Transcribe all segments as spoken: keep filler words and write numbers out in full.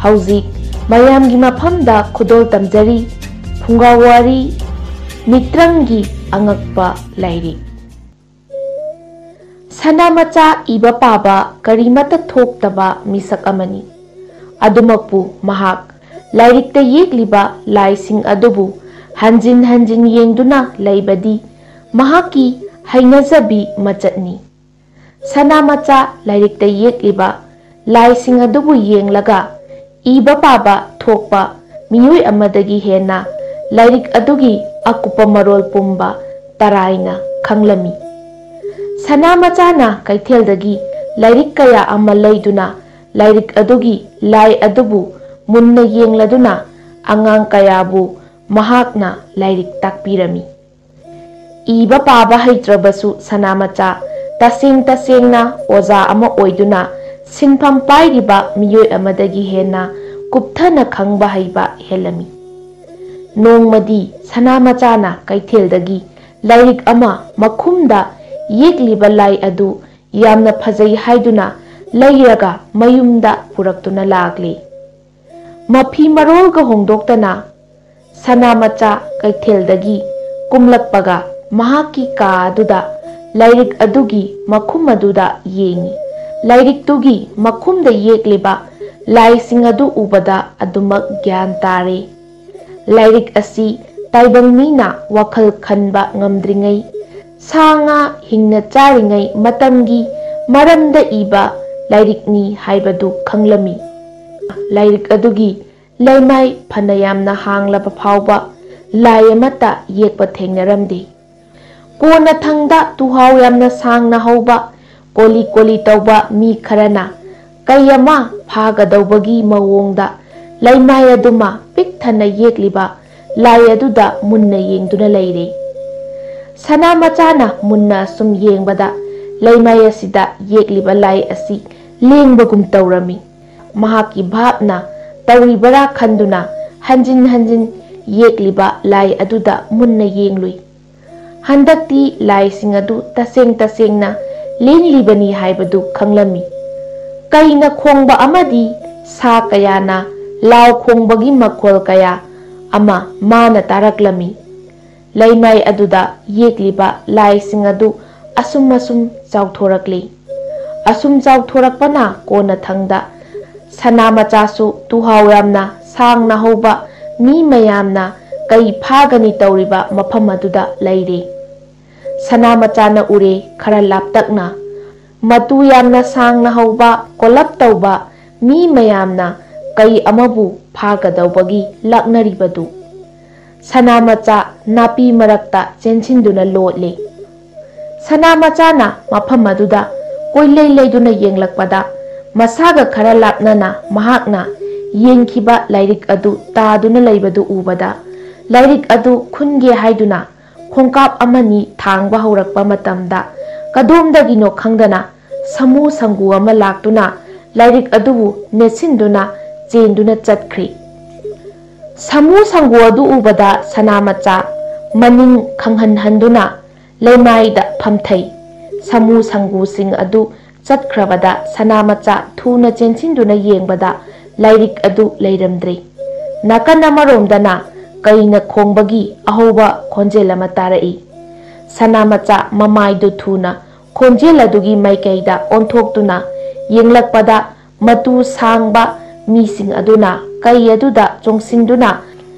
ꯍꯧꯖꯤꯛ ꯃꯌꯥꯝꯒꯤ ꯃꯐꯝꯗ ꯈꯨꯗꯣꯜ ꯇꯝꯖꯔꯤ ꯐꯨꯡꯒꯥ ꯋꯥꯔꯤ, ꯃꯤꯇ꯭ꯔꯪꯒꯤ ꯑꯉꯛꯄ ꯂꯥꯏꯔꯤꯛ꯫ ꯁꯅꯥꯃꯆꯥ ꯏꯕ ꯄꯥꯕ ꯀꯔꯤꯃꯠꯇ ꯊꯣꯛꯇꯕ ꯃꯤꯁꯛ ꯑꯃꯅꯤ꯫ ꯑꯗꯨꯃꯛꯄꯨ ꯃꯍꯥꯛ ꯂꯥꯏꯔꯤꯛꯇ ꯌꯦꯛꯂꯤꯕ ꯂꯥꯏꯁꯤꯡ ꯑꯗꯨꯕꯨ ꯍꯟꯖꯤꯟ ꯍꯟꯖꯤꯟ ꯌꯦꯡꯗꯨꯅ ꯂꯩꯕꯗꯤ ꯃꯍꯥꯛꯀꯤ ꯍꯩꯅꯖꯕꯤ ꯃꯆꯠꯅꯤ꯫ ꯁꯅꯥꯃꯆꯥ ꯂꯥꯏꯔꯤꯛꯇ ꯌꯦꯛꯂꯤꯕ ꯂꯥꯏꯁꯤꯡ ꯑꯗꯨꯕꯨ ꯌꯦꯡꯂꯒ ꯏꯕ ꯄꯥꯕ ꯊꯣꯛꯄ ꯃꯤꯑꯣꯏ ꯑꯃꯗꯒꯤ ꯍꯦꯟꯅ ꯂꯥꯏꯔꯤꯛ ꯑꯗꯨꯒꯤ ꯑꯀꯨꯞꯄ ꯃꯔꯣꯜ ꯄꯨꯝꯕ ꯇꯔꯥꯏꯅ ꯈꯪꯂꯝꯃꯤ꯫ ꯁꯅꯥꯃꯆꯥꯅ ꯀꯩꯊꯦꯜꯗꯒꯤ ꯂꯥꯏꯔꯤꯛ ꯀꯌꯥ ꯑꯃ ꯂꯩꯗꯨꯅ ꯂꯥꯏꯔꯤꯛ ꯑꯗꯨꯒꯤ ꯂꯥꯏ ꯑꯗꯨꯕꯨ ꯃꯨꯟꯅ ꯌꯦꯡꯂꯗꯨꯅ ꯑꯉꯥꯡ ꯀꯌꯥꯕꯨ ꯃꯍꯥꯛꯅ ꯂꯥꯏꯔꯤꯛ ꯇꯥꯛꯄꯤꯔꯝꯃꯤ꯫ ꯏꯕ ꯄꯥꯕ ꯍꯩꯇ꯭ꯔꯕꯁꯨ ꯁꯅꯥꯃꯆꯥ ꯇꯁꯦꯡ ꯇꯁꯦꯡꯅ ꯑꯣꯖꯥ ꯑꯃ ꯑꯣꯏꯗꯨꯅ ꯁꯤꯟꯐꯝ ꯄꯥꯏꯔꯤꯕ ꯃꯤꯑꯣꯏ ꯑꯃꯗꯒꯤ ꯍꯦꯟꯅ ꯀꯨꯞꯊꯅ ꯈꯪꯕ ꯍꯩꯕ ꯍꯦꯜꯂꯝꯃꯤ꯫ ꯅꯣꯡꯃꯗꯤ ꯁꯅꯥꯃꯆꯥꯅ ꯀꯩꯊꯦꯜꯗꯒꯤ ꯂꯥꯏꯔꯤꯛ ꯑꯃ ꯃꯈꯨꯝꯗ ꯌꯦꯛꯂꯤꯕ ꯂꯥꯏ ꯑꯗꯨ ꯌꯥꯝꯅ ꯐꯖꯩ ꯍꯥꯏꯗꯨꯅ ꯂꯩꯔꯒ ꯃꯌꯨꯝꯗ ꯄꯨꯔꯛꯇꯨꯅ ꯂꯥꯛꯂꯦ꯫ ꯃꯐꯤ ꯃꯔꯣꯜꯒ ꯍꯣꯡꯗꯣꯛꯇꯅ ꯁꯅꯥꯃꯆꯥ ꯀꯩꯊꯦꯜꯗꯒꯤ ꯀꯨꯝꯂꯛꯄꯒ ꯃꯍꯥꯛꯀꯤ ꯀꯥ ꯑꯗꯨꯗ ꯂꯥꯏꯔꯤꯛ ꯑꯗꯨꯒꯤ ꯃꯈꯨꯝ ꯑꯗꯨꯗ ꯌꯦꯡꯉꯤ꯫ ꯂꯥꯏꯔꯤꯛꯇꯨꯒꯤ ꯃꯈꯨꯝꯗ ꯌꯦꯛꯂꯤꯕ ꯂꯥꯏꯁꯤꯡ ꯑꯗꯨ ꯎꯕꯗ ꯑꯗꯨꯃꯛ ꯒ꯭ꯌꯥꯟ ꯇꯥꯔꯦ꯫ ꯂꯥꯏꯔꯤꯛ ꯑꯁꯤ ꯇꯥꯏꯕꯪ ꯃꯤꯅ ꯋꯥꯈꯜ ꯈꯟꯕ ꯉꯝꯗ꯭ꯔꯤꯉꯩ, ꯁꯥ ꯉꯥ ꯍꯤꯡꯅ ꯆꯥꯔꯤꯉꯩ ꯃꯇꯝꯒꯤ ꯃꯔꯝꯗ ꯏꯕ ꯂꯥꯏꯔꯤꯛꯅꯤ ꯍꯥꯏꯕꯗꯨ ꯈꯪꯂꯝꯃꯤ꯫ ꯂꯥꯏꯔꯤꯛ ꯑꯗꯨꯒꯤ ꯂꯩꯃꯥꯏ ꯐꯅ ꯌꯥꯝꯅ ꯍꯥꯡꯂꯕ ꯐꯥꯎꯕ ꯂꯥꯏ ꯑꯃꯠꯇ ꯌꯦꯛꯄ ꯊꯦꯡꯅꯔꯝꯗꯦ꯫ ꯀꯣꯟꯅꯊꯪꯗ ꯇꯨꯍꯥꯎ ꯌꯥꯝꯅ ꯁꯥꯡꯅ ꯍꯧꯕ, ꯀꯣꯂꯤ ꯀꯣꯂꯤ ꯇꯧꯕ ꯃꯤ ꯈꯔꯅ ꯀꯩ ꯑꯃ ꯐꯥꯒꯗꯧꯕꯒꯤ ꯃꯑꯣꯡꯗ ꯂꯩꯃꯥꯏ ꯑꯗꯨꯃ ꯄꯤꯛ ꯊꯟꯅ ꯌꯦꯛꯂꯤꯕ ꯂꯥꯏ ꯑꯗꯨꯗ ꯃꯨꯟꯅ ꯌꯦꯡꯗꯨꯅ ꯂꯩꯔꯦ꯫ ꯁꯅꯥꯃꯆꯥꯅ ꯃꯨꯟꯅ ꯑꯁꯨꯝ ꯌꯦꯡꯕꯗ ꯂꯩꯃꯥꯏ ꯑꯁꯤꯗ ꯌꯦꯛꯂꯤꯕ ꯂꯥꯏ ꯑꯁꯤ ꯂꯦꯡꯕꯒꯨꯝ ꯇꯧꯔꯝꯃꯤ꯫ ꯃꯍꯥꯛꯀꯤ ꯚꯥꯞꯅ ꯇꯧꯔꯤꯕꯔꯥ ꯈꯟꯗꯨꯅ ꯍꯟꯖꯤꯟ ꯍꯟꯖꯤꯟ ꯌꯦꯛꯂꯤꯕ ꯂꯥꯏ ꯑꯗꯨꯗ ꯃꯨꯟꯅ ꯌꯦꯡꯂꯨꯏ꯫ ꯍꯟꯗꯛꯇꯤ ꯂꯥꯏꯁꯤꯡ ꯑꯗꯨ ꯇꯁꯦꯡ ꯇꯁꯦꯡꯅ ꯂꯦꯡꯂꯤꯕꯅꯤ ꯍꯥꯏꯕꯗꯨ ꯈꯪꯂꯝꯃꯤ꯫ ꯀꯩꯅ ꯈꯣꯡꯕ ꯑꯃꯗꯤ ꯁꯥ ꯀꯌꯥꯅ ꯂꯥꯎ ꯈꯣꯡꯕꯒꯤ ꯃꯈꯣꯜ ꯀꯌꯥ ꯑꯃ ꯃꯥꯅ ꯇꯥꯔꯛꯂꯝꯃꯤ꯫ ꯂꯩꯃꯥꯏ ꯑꯗꯨꯗ ꯌꯦꯛꯂꯤꯕ ꯂꯥꯏꯁꯤꯡ ꯑꯗꯨ ꯑꯁꯨꯝ ꯑꯁꯨꯝ ꯆꯥꯎꯊꯣꯔꯛꯂꯤ꯫ ꯑꯁꯨꯝ ꯆꯥꯎꯊꯣꯔꯛꯄꯅ ꯀꯣꯟꯅꯊꯪꯗ ꯁꯅꯥ ꯃꯆꯥꯁꯨ ꯇꯨꯍꯥꯎ ꯌꯥꯝꯅ ꯁꯥꯡꯅ ꯍꯧꯕ ꯃꯤ ꯃꯌꯥꯝꯅ ꯀꯩ ꯐꯥꯒꯅꯤ ꯇꯧꯔꯤꯕ ꯃꯐꯝ ꯑꯗꯨꯗ ꯂꯩꯔꯦ꯫ ꯁꯅꯥ ꯃꯆꯥꯅ ꯎꯔꯦ ꯈꯔ ꯂꯥꯞꯇꯛꯅ꯫ ꯃꯇꯨ ꯌꯥꯝꯅ ꯁꯥꯡꯅ ꯍꯧꯕ, ꯀꯣꯂꯞ ꯇꯧꯕ ꯃꯤ ꯃꯌꯥꯝꯅ ꯀꯩ ꯑꯃꯕꯨ ꯐꯥꯒꯗꯧꯕꯒꯤ ꯂꯥꯛꯅꯔꯤꯕꯗꯨ꯫ ꯁꯅꯥ ꯃꯆꯥ ꯅꯥꯄꯤ ꯃꯔꯛꯇ ꯆꯦꯟꯁꯤꯟꯗꯨꯅ ꯂꯣꯠꯂꯤ꯫ ꯁꯅꯥ ꯃꯆꯥꯅ ꯃꯐꯝ ꯑꯗꯨꯗ ꯀꯣꯏꯂꯩ ꯂꯩꯗꯨꯅ ꯌꯦꯡꯂꯛꯄꯗ, ꯃꯁꯥꯒ ꯈꯔ ꯂꯥꯞꯅꯅ ꯃꯍꯥꯛꯅ ꯌꯦꯡꯈꯤꯕ ꯂꯥꯏꯔꯤꯛ ꯑꯗꯨ ꯇꯥꯗꯨꯅ ꯂꯩꯕꯗꯨ ꯎꯕꯗ, ꯂꯥꯏꯔꯤꯛ ꯑꯗꯨ ꯈꯨꯟꯒꯦ ꯍꯥꯏꯗꯨꯅ ꯈꯣꯡꯀꯥꯞ ꯑꯃꯅꯤ ꯊꯥꯡꯕ ꯍꯧꯔꯛꯄ ꯃꯇꯝꯗ, ꯀꯗꯣꯝꯗꯒꯤꯅꯣ ꯈꯪꯗꯅ ꯁꯃꯨ ꯁꯪꯒꯨ ꯑꯃ ꯂꯥꯛꯇꯨꯅ ꯂꯥꯏꯔꯤꯛ ꯑꯗꯨꯕꯨ ꯅꯦꯠꯁꯤꯟꯗꯨꯅ ꯆꯦꯟꯗꯨꯅ ꯆꯠꯈ꯭ꯔꯤ꯫ ꯁꯃꯨ ꯁꯪꯒꯨ ꯑꯗꯨ ꯎꯕꯗ ꯁꯅꯥꯃꯆꯥ ꯃꯅꯤꯡ ꯈꯪꯍꯟꯍꯟꯗꯨꯅ ꯂꯩꯃꯥꯏꯗ ꯐꯝꯊꯩ꯫ ꯁꯃꯨ ꯁꯪꯒꯨꯁꯤꯡ ꯑꯗꯨ ꯆꯠꯈ꯭ꯔꯕꯗ ꯁꯅꯥꯃꯆꯥ ꯊꯨꯅ ꯆꯦꯟꯁꯤꯟꯗꯨꯅ ꯌꯦꯡꯕꯗ ꯂꯥꯏꯔꯤꯛ ꯑꯗꯨ ꯂꯩꯔꯝꯗ꯭ꯔꯦ꯫ ꯅꯥꯀꯟ ꯑꯃꯔꯣꯝꯗꯅ ꯀꯩꯅ ꯈꯣꯡꯕꯒꯤ ꯑꯍꯧꯕ ꯈꯣꯟꯖꯦꯜ ꯑꯃ ꯇꯥꯔꯛꯏ꯫ ꯁꯅꯥꯃꯆꯥ ꯃꯃꯥꯏꯗꯨ ꯊꯨꯅ ꯈꯣꯟꯖꯦꯜ ꯑꯗꯨꯒꯤ ꯃꯥꯏꯀꯩꯗ ꯑꯣꯟꯊꯣꯛꯇꯨꯅ ꯌꯦꯡꯂꯛꯄꯗ, ꯃꯇꯨ ꯁꯥꯡꯕ ꯃꯤꯁꯤꯡ ꯑꯗꯨꯅ ꯀꯩ ꯑꯗꯨꯗ ꯆꯣꯡꯁꯤꯟꯗꯨꯅ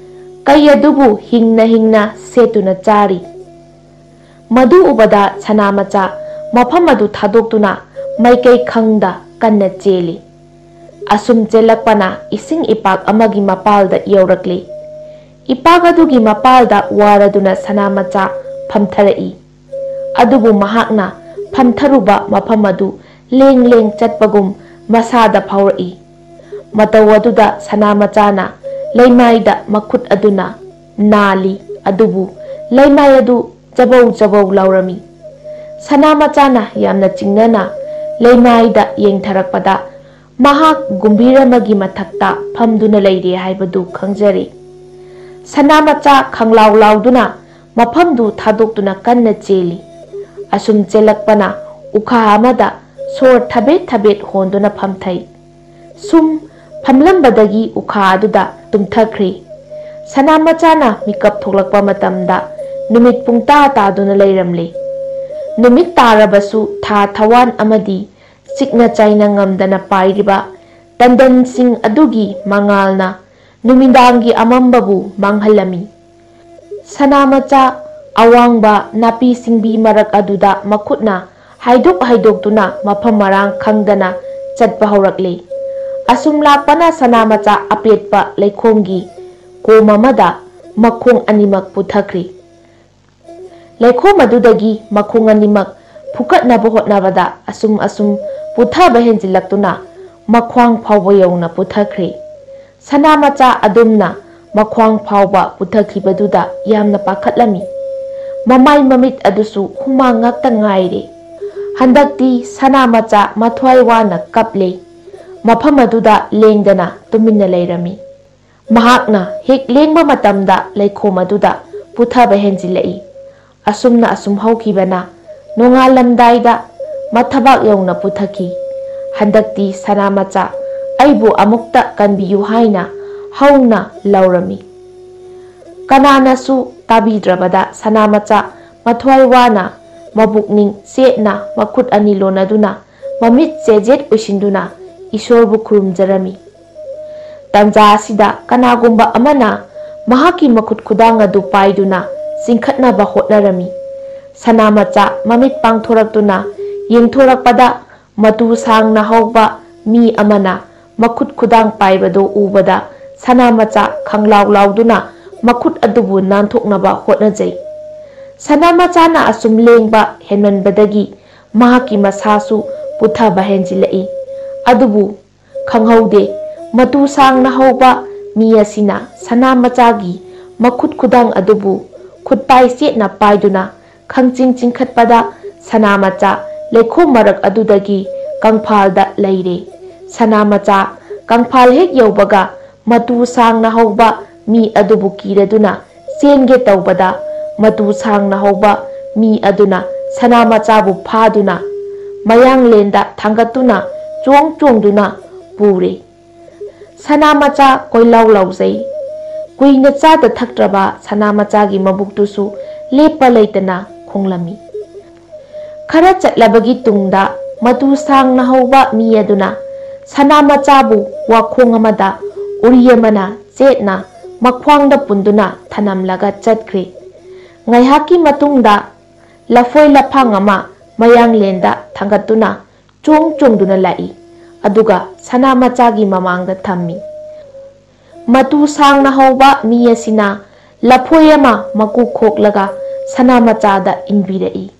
ꯀꯩ ꯑꯗꯨꯕꯨ ꯍꯤꯡꯅ ꯍꯤꯡꯅ ꯁꯦꯠꯇꯨꯅ ꯆꯥꯔꯤ꯫ ꯃꯗꯨ ꯎꯕꯗ ꯁꯅꯥꯃꯆꯥ ꯃꯐꯝ ꯑꯗꯨ ꯊꯥꯗꯣꯛꯇꯨꯅ ꯃꯥꯏꯀꯩ ꯈꯪꯗ ꯀꯟꯅ ꯆꯦꯜꯂꯤ꯫ ꯑꯁꯨꯝ ꯆꯦꯜꯂꯛꯄꯅ ꯏꯁꯤꯡ ꯏꯄꯥꯛ ꯑꯃꯒꯤ ꯃꯄꯥꯜꯗ ꯌꯧꯔꯛꯂꯤ꯫ ꯏꯄꯥꯛ ꯑꯗꯨꯒꯤ ꯃꯄꯥꯜꯗ ꯋꯥꯔꯗꯨꯅ ꯁꯅꯥꯃꯆꯥ ꯐꯝꯊꯔꯛꯏ꯫ ꯑꯗꯨꯕꯨ ꯃꯍꯥꯛꯅ ꯐꯝꯊꯔꯨꯕ ꯃꯐꯝ ꯑꯗꯨ ꯂꯦꯡ ꯂꯦꯡ ꯆꯠꯄꯒꯨꯝ ꯃꯁꯥꯗ ꯐꯥꯎꯔꯛꯏ꯫ ꯃꯇꯧ ꯑꯗꯨꯗ ꯁꯅꯥꯃꯆꯥꯅ ꯂꯩꯃꯥꯏꯗ ꯃꯈꯨꯠ ꯑꯗꯨꯅ ꯅꯥꯜꯂꯤ, ꯑꯗꯨꯕꯨ ꯂꯩꯃꯥꯏ ꯑꯗꯨ ꯆꯕꯧ ꯆꯕꯧ ꯂꯥꯎꯔꯝꯃꯤ꯫ ꯁꯅꯥꯃꯆꯥꯅ ꯌꯥꯝꯅ ꯆꯤꯡꯅꯅ ꯂꯩꯃꯥꯏꯗ ꯌꯦꯡꯊꯔꯛꯄꯗ, ꯃꯍꯥꯛ ꯒꯨꯝꯚꯤꯔ ꯑꯃꯒꯤ ꯃꯊꯛꯇ ꯐꯝꯗꯨꯅ ꯂꯩꯔꯦ ꯍꯥꯏꯕꯗꯨ ꯈꯪꯖꯔꯦ꯫ ꯁꯅꯥꯃꯆꯥ ꯈꯪꯂꯥꯎ ꯂꯥꯎꯗꯨꯅ ꯃꯐꯝꯗꯨ ꯊꯥꯗꯣꯛꯇꯨꯅ ꯀꯟꯅ ꯆꯦꯜꯂꯤ꯫ ꯑꯁꯨꯝ ꯆꯦꯜꯂꯛꯄꯅ ꯎꯈꯥ ꯑꯃꯗ ꯁꯣꯔ ꯊꯕꯦꯠ ꯊꯕꯦꯠ ꯍꯣꯟꯗꯨꯅ ꯐꯝꯊꯩ꯫ ꯁꯨꯝ ꯐꯝꯂꯝꯕꯗꯒꯤ ꯎꯈꯥ ꯑꯗꯨꯗ ꯇꯨꯝꯊꯈ꯭ꯔꯦ꯫ ꯁꯅꯥꯃꯆꯥꯅ ꯃꯤꯀꯞ ꯊꯣꯛꯂꯛꯄ ꯃꯇꯝꯗ ꯅꯨꯃꯤꯠ ꯄꯨꯡꯇꯥ ꯇꯥꯗꯨꯅ ꯂꯩꯔꯝꯂꯦ꯫ ꯅꯨꯃꯤꯠ ꯇꯥꯔꯕꯁꯨ ꯊꯥ ꯊꯋꯥꯟ ꯑꯃꯗꯤ ꯆꯤꯛꯅ ꯆꯥꯏꯅ ꯉꯝꯗꯅ ꯄꯥꯏꯔꯤꯕ ꯇꯟꯗꯟꯁꯤꯡ ꯑꯗꯨꯒꯤ ꯃꯉꯥꯜꯅ ꯅꯨꯃꯤꯗꯥꯡꯒꯤ ꯑꯃꯝꯕꯕꯨ ꯃꯥꯡꯍꯜꯂꯝꯃꯤ꯫ ꯁꯅꯥꯃꯆꯥ ꯑꯋꯥꯡꯕ ꯅꯥꯄꯤ ꯁꯤꯡꯕꯤ ꯃꯔꯛ ꯑꯗꯨꯗ ꯃꯈꯨꯠꯅ ꯍꯥꯏꯗꯣꯛ ꯍꯥꯏꯗꯣꯛꯇꯨꯅ ꯃꯐꯝ ꯃꯔꯥꯡ ꯈꯪꯗꯅ ꯆꯠꯄ ꯍꯧꯔꯛꯂꯦ꯫ ꯑꯁꯨꯝ ꯂꯥꯛꯄꯅ ꯁꯅꯥꯃꯆꯥ ꯑꯄꯦꯠꯄ ꯂꯩꯈꯣꯝꯒꯤ ꯀꯣꯝ ꯑꯃꯗ ꯃꯈꯣꯡ ꯑꯅꯤꯃꯛ ꯄꯨꯊꯈ꯭ꯔꯦ꯫ ꯂꯩꯈꯣꯝ ꯑꯗꯨꯗꯒꯤ ꯃꯈꯣꯡ ꯑꯅꯤꯃꯛ ꯐꯨꯀꯠꯅꯕ ꯍꯣꯠꯅꯕꯗ ꯑꯁꯨꯝ ꯑꯁꯨꯝ ꯄꯨꯊꯕ ꯍꯦꯟꯖꯤꯜꯂꯛꯇꯨꯅ ꯃꯈ꯭ꯋꯥꯡ ꯐꯥꯎꯕ ꯌꯧꯅ ꯄꯨꯊꯈ꯭ꯔꯦ꯫ ꯁꯅꯥꯃꯆꯥ ꯑꯗꯨꯝꯅ ꯃꯈ꯭ꯋꯥꯡ ꯐꯥꯎꯕ ꯄꯨꯊꯈꯤꯕꯗꯨꯗ ꯌꯥꯝꯅ ꯄꯥꯈꯠꯂꯝꯃꯤ꯫ ꯃꯃꯥꯏ ꯃꯃꯤꯠ ꯑꯗꯨꯁꯨ ꯍꯨꯃꯥꯡ ꯉꯥꯛꯇ ꯉꯥꯏꯔꯦ꯫ ꯍꯟꯗꯛꯇꯤ ꯁꯅꯥꯃꯆꯥ ꯃꯊ꯭ꯋꯥꯏ ꯋꯥꯅ ꯀꯞꯂꯦ꯫ ꯃꯐꯝ ꯑꯗꯨꯗ ꯂꯦꯡꯗꯅ ꯇꯨꯃꯤꯟꯅ ꯂꯩꯔꯝꯃꯤ꯫ ꯃꯍꯥꯛꯅ ꯍꯦꯛ ꯂꯦꯡꯕ ꯃꯇꯝꯗ ꯂꯩꯈꯣꯝ ꯑꯗꯨꯗ ꯄꯨꯊꯕ ꯍꯦꯟꯖꯤꯜꯂꯛꯏ꯫ ꯑꯁꯨꯝꯅ ꯑꯁꯨꯝ ꯍꯧꯈꯤꯕꯅ ꯅꯣꯡꯉꯥꯜꯂꯝꯗꯥꯏꯗ ꯃꯊꯕꯥꯛ ꯌꯧꯅ ꯄꯨꯊꯈꯤ꯫ ꯍꯟꯗꯛꯇꯤ ꯁꯅꯥꯃꯆꯥ ꯑꯩꯕꯨ ꯑꯃꯨꯛꯇ ꯀꯟꯕꯤꯌꯨ ꯍꯥꯏꯅ ꯍꯧꯅ ꯂꯥꯎꯔꯝꯃꯤ꯫ ꯀꯅꯥꯅꯁꯨ ꯇꯥꯕꯤꯗ꯭ꯔꯕꯗ ꯁꯅꯥꯃꯆꯥ ꯃꯊ꯭ꯋꯥꯏ ꯋꯥꯅ ꯃꯕꯨꯛꯅꯤꯡ ꯆꯦꯠꯅ ꯃꯈꯨꯠ ꯑꯅꯤ ꯂꯣꯟꯅꯗꯨꯅ ꯃꯃꯤꯠ ꯆꯦꯖꯦꯠ ꯎꯏꯁꯤꯟꯗꯨꯅ ꯏꯁꯣꯔꯕꯨ ꯈꯨꯔꯨꯝꯖꯔꯝꯃꯤ꯫ ꯇꯟꯖꯥ ꯑꯁꯤꯗ ꯀꯅꯥꯒꯨꯝꯕ ꯑꯃꯅ ꯃꯍꯥꯛꯀꯤ ꯃꯈꯨꯠ ꯈꯨꯗꯥꯡ ꯑꯗꯨ ꯄꯥꯏꯗꯨꯅ ꯆꯤꯡꯈꯠꯅꯕ ꯍꯣꯠꯅꯔꯝꯃꯤ꯫ ꯁꯅꯥꯃꯆꯥ ꯃꯃꯤꯠ ꯄꯥꯡꯊꯣꯔꯛꯇꯨꯅ ꯌꯦꯡꯊꯣꯔꯛꯄꯗ ꯃꯇꯨ ꯁꯥꯡꯅ ꯍꯧꯕ ꯃꯤ ꯑꯃꯅ ꯃꯈꯨꯠ ꯈꯨꯗꯥꯡ ꯄꯥꯏꯕꯗꯨ ꯎꯕꯗ ꯁꯅꯥꯃꯆꯥ ꯈꯪꯂꯥꯎ ꯂꯥꯎꯗꯨꯅ ꯃꯈꯨꯠ ꯑꯗꯨꯕꯨ ꯅꯥꯟꯊꯣꯛꯅꯕ ꯍꯣꯠꯅꯖꯩ꯫ ꯁꯅꯥꯃꯆꯥꯅ ꯑꯁꯨꯝ ꯂꯦꯡꯕ ꯍꯦꯟꯃꯟꯕꯗꯒꯤ ꯃꯍꯥꯛꯀꯤ ꯃꯁꯥꯁꯨ ꯄꯨꯊꯕ ꯍꯦꯟꯖꯤꯜꯂꯛꯏ꯫ ꯑꯗꯨꯕꯨ ꯈꯪꯍꯧꯗꯦ, ꯃꯇꯨ ꯁꯥꯡꯅ ꯍꯧꯕ ꯃꯤ ꯑꯁꯤꯅ ꯁꯅꯥꯃꯆꯥꯒꯤ ꯃꯈꯨꯠ ꯈꯨꯗꯥꯡ ꯑꯗꯨꯕꯨ ꯈꯨꯠꯄꯥꯏ ꯆꯦꯠꯅ ꯄꯥꯏꯗꯨꯅ ꯈꯪꯆꯤꯡ ꯆꯤꯡꯈꯠꯄꯗ ꯁꯅꯥꯃꯆꯥ ꯂꯩꯈꯣꯝ ꯃꯔꯛ ꯑꯗꯨꯗꯒꯤ ꯀꯪꯐꯥꯜꯗ ꯂꯩꯔꯦ꯫ ꯁꯅꯥꯃꯆꯥ ꯀꯪꯐꯥꯜ ꯍꯦꯛ ꯌꯧꯕꯒ ꯃꯇꯨ ꯁꯥꯡꯅ ꯍꯧꯕ ꯃꯤ ꯑꯗꯨꯕꯨ ꯀꯤꯔꯗꯨꯅ ꯆꯦꯟꯒꯦ ꯇꯧꯕꯗ ꯃꯇꯨ ꯁꯥꯡꯅ ꯍꯧꯕ ꯃꯤ ꯑꯗꯨꯅ ꯁꯅꯥꯃꯆꯥꯕꯨ ꯐꯥꯗꯨꯅ ꯃꯌꯥꯡꯂꯦꯟꯗ ꯊꯥꯡꯒꯠꯇꯨꯅ ꯆꯣꯡ ꯆꯣꯡꯗꯨꯅ ꯄꯨꯔꯦ꯫ ꯁꯅꯥ ꯃꯆꯥ ꯀꯣꯏꯂꯥꯎ ꯂꯥꯎꯖꯩ꯫ ꯀꯨꯏꯅ ꯆꯥꯗ ꯊꯛꯇ꯭ꯔꯕ ꯁꯅꯥ ꯃꯆꯥꯒꯤ ꯃꯕꯨꯛꯇꯨꯁꯨ ꯂꯦꯞꯄ ꯂꯩꯇꯅ ꯈꯣꯡꯂꯝꯃꯤ꯫ ꯈꯔ ꯆꯠꯂꯕꯒꯤ ꯇꯨꯡꯗ ꯃꯇꯨ ꯁꯥꯡꯅ ꯍꯧꯕ ꯃꯤ ꯑꯗꯨꯅ ꯁꯅꯥ ꯃꯆꯥꯕꯨ ꯋꯥꯈꯣꯡ ꯑꯃꯗ ꯎꯔꯤ ꯑꯃꯅ ꯆꯦꯠꯅ ꯃꯈ꯭ꯋꯥꯡꯗ ꯄꯨꯟꯗꯨꯅ ꯊꯅꯝꯂꯒ ꯆꯠꯈ꯭ꯔꯦ꯫ ꯉꯥꯏꯍꯥꯛꯀꯤ ꯃꯇꯨꯡꯗ ꯂꯐꯣꯏ ꯂꯐꯥꯡ ꯑꯃ ꯃꯌꯥꯡꯂꯦꯟꯗ ꯊꯥꯡꯒꯠꯇꯨꯅ ꯆꯣꯡ ꯆꯣꯡꯗꯨꯅ ꯂꯥꯛꯏ꯫ ꯑꯗꯨꯒ ꯁꯅꯥ ꯃꯆꯥꯒꯤ ꯃꯃꯥꯡꯗ ꯊꯝꯃꯤ꯫ ꯃꯇꯨ ꯁꯥꯡꯅ ꯍꯧꯕ ꯃꯤ ꯑꯁꯤꯅ ꯂꯐꯣꯏ ꯑꯃ ꯃꯀꯨ ꯈꯣꯛꯂꯒ ꯁꯅꯥ ꯃꯆꯥꯗ ꯏꯟꯕꯤꯔꯛꯏ꯫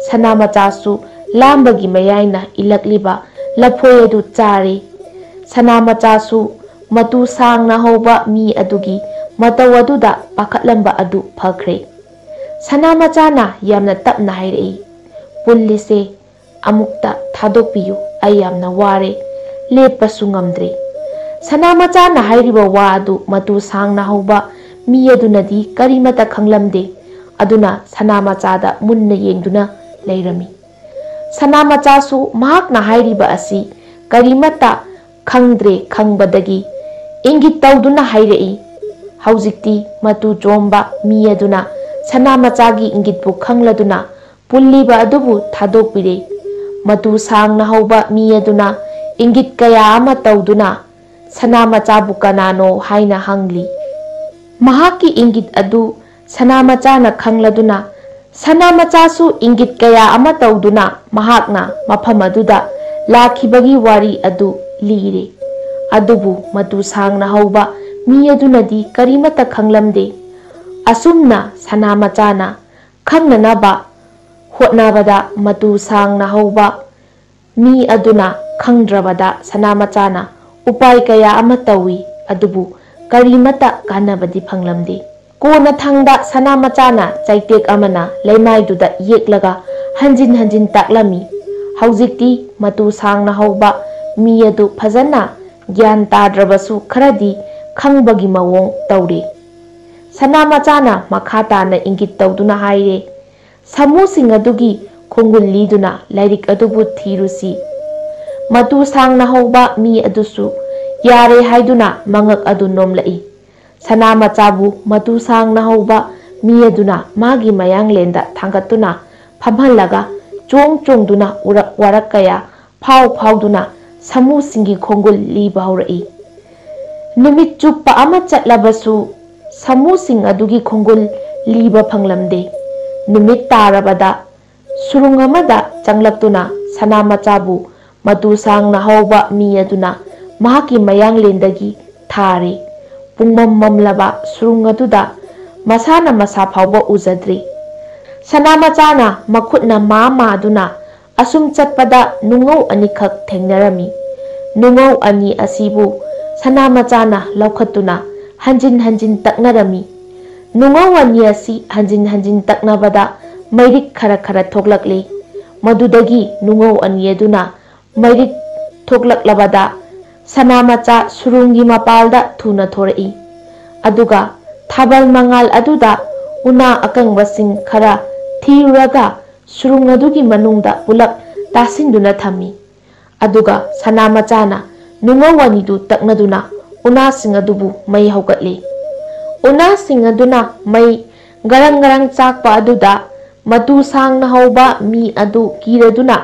ꯁꯅꯥ ꯃꯆꯥꯁꯨ ꯂꯥꯝꯕꯒꯤ ꯃꯌꯥꯏꯅ ꯏꯜꯂꯛꯂꯤꯕ ꯂꯐꯣꯏ ꯑꯗꯨ ꯆꯥꯔꯦ꯫ ꯁꯅꯥ ꯃꯆꯥꯁꯨ ꯃꯇꯨ ꯁꯥꯡꯅ ꯍꯧꯕ ꯃꯤ ꯑꯗꯨꯒꯤ ꯃꯇꯧ ꯑꯗꯨꯗ ꯄꯥꯈꯠꯂꯝꯕ ꯑꯗꯨ ꯐꯈ꯭ꯔꯦ꯫ ꯁꯅꯥ ꯃꯆꯥꯅ ꯌꯥꯝꯅ ꯇꯞꯅ ꯍꯥꯏꯔꯛꯏ, "ꯄꯨꯜꯂꯤꯁꯦ ꯑꯃꯨꯛꯇ ꯊꯥꯗꯣꯛꯄꯤꯌꯨ, ꯑꯩ ꯌꯥꯝꯅ ꯋꯥꯔꯦ, ꯂꯦꯞꯄꯁꯨ ꯉꯝꯗ꯭ꯔꯦ꯫" ꯁꯅꯥ ꯃꯆꯥꯅ ꯍꯥꯏꯔꯤꯕ ꯋꯥ ꯑꯗꯨ ꯃꯇꯨ ꯁꯥꯡꯅ ꯍꯧꯕ ꯃꯤ ꯑꯗꯨꯅꯗꯤ ꯀꯔꯤꯃꯠꯇ ꯈꯪꯂꯝꯗꯦ꯫ ꯑꯗꯨꯅ ꯁꯅꯥ ꯃꯆꯥꯗ ꯃꯨꯟꯅ ꯌꯦꯡꯗꯨꯅ ꯂꯩꯔꯝꯃꯤ꯫ ꯁꯅꯥ ꯃꯆꯥꯁꯨ ꯃꯍꯥꯛꯅ ꯍꯥꯏꯔꯤꯕ ꯑꯁꯤ ꯀꯔꯤꯃꯠꯇ ꯈꯪꯗ꯭ꯔꯦ ꯈꯪꯕꯗꯒꯤ ꯏꯪꯒꯤꯠ ꯇꯧꯗꯨꯅ ꯍꯥꯏꯔꯛꯏ꯫ ꯍꯧꯖꯤꯛꯇꯤ ꯃꯇꯨ ꯆꯣꯝꯕ ꯃꯤ ꯑꯗꯨꯅ ꯁꯅꯥ ꯃꯆꯥꯒꯤ ꯏꯪꯒꯤꯠꯄꯨ ꯈꯪꯂꯗꯨꯅ ꯄꯨꯜꯂꯤꯕ ꯑꯗꯨꯕꯨ ꯊꯥꯗꯣꯛꯄꯤꯔꯦ꯫ ꯃꯇꯨ ꯁꯥꯡꯅ ꯍꯧꯕ ꯃꯤ ꯑꯗꯨꯅ ꯏꯪꯒꯤꯠ ꯀꯌꯥ ꯑꯃ ꯇꯧꯗꯨꯅ ꯁꯅꯥ ꯃꯆꯥꯕꯨ ꯀꯅꯥꯅꯣ ꯍꯥꯏꯅ ꯍꯪꯂꯤ꯫ ꯃꯍꯥꯛꯀꯤ ꯏꯪꯒꯤꯠ ꯑꯗꯨ ꯁꯅꯥ ꯃꯆꯥꯅ ꯈꯪꯂꯗꯨꯅ ꯁꯅꯥ ꯃꯆꯥꯁꯨ ꯏꯪꯒꯤꯠ ꯀꯌꯥ ꯑꯃ ꯇꯧꯗꯨꯅ ꯃꯍꯥꯛꯅ ꯃꯐꯝ ꯑꯗꯨꯗ ꯂꯥꯛꯈꯤꯕꯒꯤ ꯋꯥꯔꯤ ꯑꯗꯨ ꯂꯤꯔꯦ꯫ ꯑꯗꯨꯕꯨ ꯃꯇꯨ ꯁꯥꯡꯅ ꯍꯧꯕ ꯃꯤ ꯑꯗꯨꯅꯗꯤ ꯀꯔꯤꯃꯠꯇ ꯈꯪꯂꯝꯗꯦ꯫ ꯑꯁꯨꯝꯅ ꯁꯅꯥ ꯃꯆꯥꯅ ꯈꯪꯅꯅꯕ ꯍꯣꯠꯅꯕꯗ ꯃꯇꯨ ꯁꯥꯡꯅ ꯍꯧꯕ ꯃꯤ ꯑꯗꯨꯅ ꯈꯪꯗ꯭ꯔꯕꯗ ꯁꯅꯥ ꯃꯆꯥꯅ ꯎꯄꯥꯏ ꯀꯌꯥ ꯑꯃ ꯇꯧꯏ, ꯑꯗꯨꯕꯨ ꯀꯔꯤꯃꯠꯇ ꯀꯥꯟꯅꯕꯗꯤ ꯐꯪꯂꯝꯗꯦ꯫ ꯀꯣꯟꯅꯊꯪꯗ ꯁꯅꯥ ꯃꯆꯥꯅ ꯆꯩꯇꯦꯛ ꯑꯃꯅ ꯂꯩꯃꯥꯏꯗꯨꯗ ꯌꯦꯛꯂꯒ ꯍꯟꯖꯤꯟ ꯍꯟꯖꯤꯟ ꯇꯥꯛꯂꯝꯃꯤ꯫ ꯍꯧꯖꯤꯛꯇꯤ ꯃꯇꯨ ꯁꯥꯡꯅ ꯍꯧꯕ ꯃꯤ ꯑꯗꯨ ꯐꯖꯅ ꯒ꯭ꯌꯥꯟ ꯇꯥꯗ꯭ꯔꯕꯁꯨ ꯈꯔꯗꯤ ꯈꯪꯕꯒꯤ ꯃꯑꯣꯡ ꯇꯧꯔꯤ꯫ ꯁꯅꯥ ꯃꯆꯥꯅ ꯃꯈꯥ ꯇꯥꯅ ꯏꯪꯒꯤꯠ ꯇꯧꯗꯨꯅ ꯍꯥꯏꯔꯦ, "ꯁꯥꯃꯨꯁꯤꯡ ꯑꯗꯨꯒꯤ ꯈꯣꯡꯒꯨꯜ ꯂꯤꯗꯨꯅ ꯂꯥꯏꯔꯤꯛ ꯑꯗꯨꯕꯨ ꯊꯤꯔꯨꯁꯤ꯫" ꯃꯇꯨ ꯁꯥꯡꯅ ꯍꯧꯕ ꯃꯤ ꯑꯗꯨꯁꯨ ꯌꯥꯔꯦ ꯍꯥꯏꯗꯨꯅ ꯃꯉꯛ ꯑꯗꯨ ꯅꯣꯝꯂꯛꯏ꯫ ꯁꯅꯥ ꯃꯆꯥꯕꯨ ꯃꯇꯨ ꯁꯥꯡꯅ ꯍꯧꯕ ꯃꯤ ꯑꯗꯨꯅ ꯃꯥꯒꯤ ꯃꯌꯥꯡꯂꯦꯟꯗ ꯊꯥꯡꯒꯠꯇꯨꯅ ꯐꯝꯍꯜꯂꯒ ꯆꯣꯡ ꯆꯣꯡꯗꯨꯅ ꯎꯔꯛ ꯋꯥꯔꯛ ꯀꯌꯥ ꯐꯥꯎ ꯐꯥꯎꯗꯨꯅ ꯁꯥꯃꯨꯁꯤꯡꯒꯤ ꯈꯣꯡꯒꯨꯜ ꯂꯤꯕ ꯍꯧꯔꯛꯏ꯫ ꯅꯨꯃꯤꯠ ꯆꯨꯞꯄ ꯑꯃ ꯆꯠꯂꯕꯁꯨ ꯁꯥꯃꯨꯁꯤꯡ ꯑꯗꯨꯒꯤ ꯈꯣꯡꯒꯨꯜ ꯂꯤꯕ ꯐꯪꯂꯝꯗꯦ꯫ ꯅꯨꯃꯤꯠ ꯇꯥꯔꯕꯗ ꯁꯨꯔꯨꯡ ꯑꯃꯗ ꯆꯪꯂꯛꯇꯨꯅ ꯁꯅꯥ ꯃꯆꯥꯕꯨ ꯃꯇꯨ ꯁꯥꯡꯅ ꯍꯧꯕ ꯃꯤ ꯑꯗꯨꯅ ꯃꯍꯥꯛꯀꯤ ꯃꯌꯥꯡꯂꯦꯟꯗꯒꯤ ꯊꯥꯔꯦ꯫ ꯄꯨꯡꯃꯝ ꯃꯝꯂꯕ ꯁꯨꯔꯨꯡ ꯑꯗꯨꯗ ꯃꯁꯥꯅ ꯃꯁꯥ ꯐꯥꯎꯕ ꯎꯖꯗ꯭ꯔꯤ꯫ ꯁꯅꯥ ꯃꯆꯥꯅ ꯃꯈꯨꯠꯅ ꯃꯥ ꯃꯥꯗꯨꯅ ꯑꯁꯨꯝ ꯆꯠꯄꯗ ꯅꯨꯡꯉꯧ ꯑꯅꯤꯈꯛ ꯊꯦꯡꯅꯔꯝꯃꯤ꯫ ꯅꯨꯡꯉꯧ ꯑꯅꯤ ꯑꯁꯤꯕꯨ ꯁꯅꯥ ꯃꯆꯥꯅ ꯂꯧꯈꯠꯇꯨꯅ ꯍꯟꯖꯤꯟ ꯍꯟꯖꯤꯟ ꯇꯛꯅꯔꯝꯃꯤ꯫ ꯅꯨꯡꯉꯧ ꯑꯅꯤ ꯑꯁꯤ ꯍꯟꯖꯤꯟ ꯍꯟꯖꯤꯟ ꯇꯛꯅꯕꯗ ꯃꯩꯔꯤꯛ ꯈꯔ ꯈꯔ ꯊꯣꯛꯂꯛꯂꯤ꯫ ꯃꯗꯨꯗꯒꯤ ꯅꯨꯡꯉꯧ ꯑꯅꯤ ꯑꯗꯨꯅ ꯃꯩꯔꯤꯛ ꯊꯣꯛꯂꯛꯂꯕꯗ ꯁꯅꯥ ꯃꯆꯥ ꯁꯨꯔꯨꯡꯒꯤ ꯃꯄꯥꯜꯗ ꯊꯨꯅ ꯊꯣꯔꯛꯏ꯫ ꯑꯗꯨꯒ ꯊꯥꯕꯜ ꯃꯉꯥꯜ ꯑꯗꯨꯗ ꯎꯅꯥ ꯑꯀꯪꯕꯁꯤꯡ ꯈꯔ ꯊꯤꯔꯨꯔꯒ ꯁꯨꯔꯨꯡ ꯑꯗꯨꯒꯤ ꯃꯅꯨꯡꯗ ꯄꯨꯂꯞ ꯇꯥꯁꯤꯟꯗꯨꯅ ꯊꯝꯃꯤ꯫ ꯑꯗꯨꯒ ꯁꯅꯥ ꯃꯆꯥꯅ ꯅꯨꯡꯉꯧ ꯑꯅꯤꯗꯨ ꯇꯛꯅꯗꯨꯅ ꯎꯅꯥꯁꯤꯡ ꯑꯗꯨꯕꯨ ꯃꯩ ꯍꯧꯒꯠꯂꯤ꯫ ꯎꯅꯥꯁꯤꯡ ꯑꯗꯨꯅ ꯃꯩ ꯒꯔꯪ ꯒꯔꯪ ꯆꯥꯛꯄ ꯑꯗꯨꯗ ꯃꯇꯨ ꯁꯥꯡꯅ ꯍꯧꯕ ꯃꯤ ꯑꯗꯨ ꯀꯤꯔꯗꯨꯅ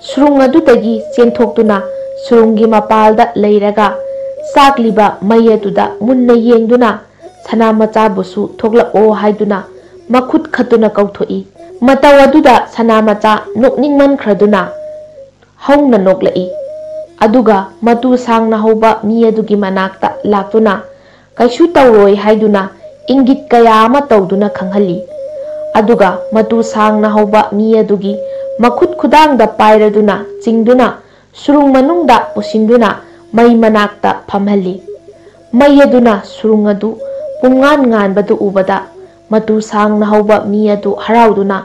ꯁꯨꯔꯨꯡ ꯑꯗꯨꯗꯒꯤ ꯆꯦꯟꯊꯣꯛꯇꯨꯅ ꯁꯨꯔꯨꯡꯒꯤ ꯃꯄꯥꯜꯗ ꯂꯩꯔꯒ ꯆꯥꯛꯂꯤꯕ ꯃꯩ ꯑꯗꯨꯗ ꯃꯨꯟꯅ ꯌꯦꯡꯗꯨꯅ ꯁꯅꯥ ꯃꯆꯥꯕꯨꯁꯨ ꯊꯣꯛꯂꯛꯑꯣ ꯍꯥꯏꯗꯨꯅ ꯃꯈꯨꯠ ꯈꯠꯇꯨꯅ ꯀꯧꯊꯣꯛꯏ꯫ ꯃꯇꯧ ꯑꯗꯨꯗ ꯁꯅꯥ ꯃꯆꯥ ꯅꯣꯛꯅꯤꯡꯃꯟꯈ꯭ꯔꯗꯨꯅ ꯍꯧꯅ ꯅꯣꯛꯂꯛꯏ꯫ ꯑꯗꯨꯒ ꯃꯇꯨ ꯁꯥꯡꯅ ꯍꯧꯕ ꯃꯤ ꯑꯗꯨꯒꯤ ꯃꯅꯥꯛꯇ ꯂꯥꯛꯇꯨꯅ ꯀꯩꯁꯨ ꯇꯧꯔꯣꯏ ꯍꯥꯏꯗꯨꯅ ꯏꯪꯒꯤꯠ ꯀꯌꯥ ꯑꯃ ꯇꯧꯗꯨꯅ ꯈꯪꯍꯜꯂꯤ꯫ ꯑꯗꯨꯒ ꯃꯇꯨ ꯁꯥꯡꯅ ꯍꯧꯕ ꯃꯤ ꯑꯗꯨꯒꯤ ꯃꯈꯨꯠ ꯈꯨꯗꯥꯡꯗ ꯄꯥꯏꯔꯗꯨꯅ ꯆꯤꯡꯗꯨꯅ ꯁꯨꯔꯨꯡ ꯃꯅꯨꯡꯗ ꯄꯨꯁꯤꯟꯗꯨꯅ ꯃꯩ ꯃꯅꯥꯛꯇ ꯐꯝꯍꯜꯂꯤ꯫ ꯃꯩ ꯑꯗꯨꯅ ꯁꯨꯔꯨꯡ ꯑꯗꯨ ꯄꯨꯡꯉꯥꯟ ꯉꯥꯟꯕꯗꯨ ꯎꯕꯗ ꯃꯇꯨ ꯁꯥꯡꯅ ꯍꯧꯕ ꯃꯤ ꯑꯗꯨ ꯍꯔꯥꯎꯗꯨꯅ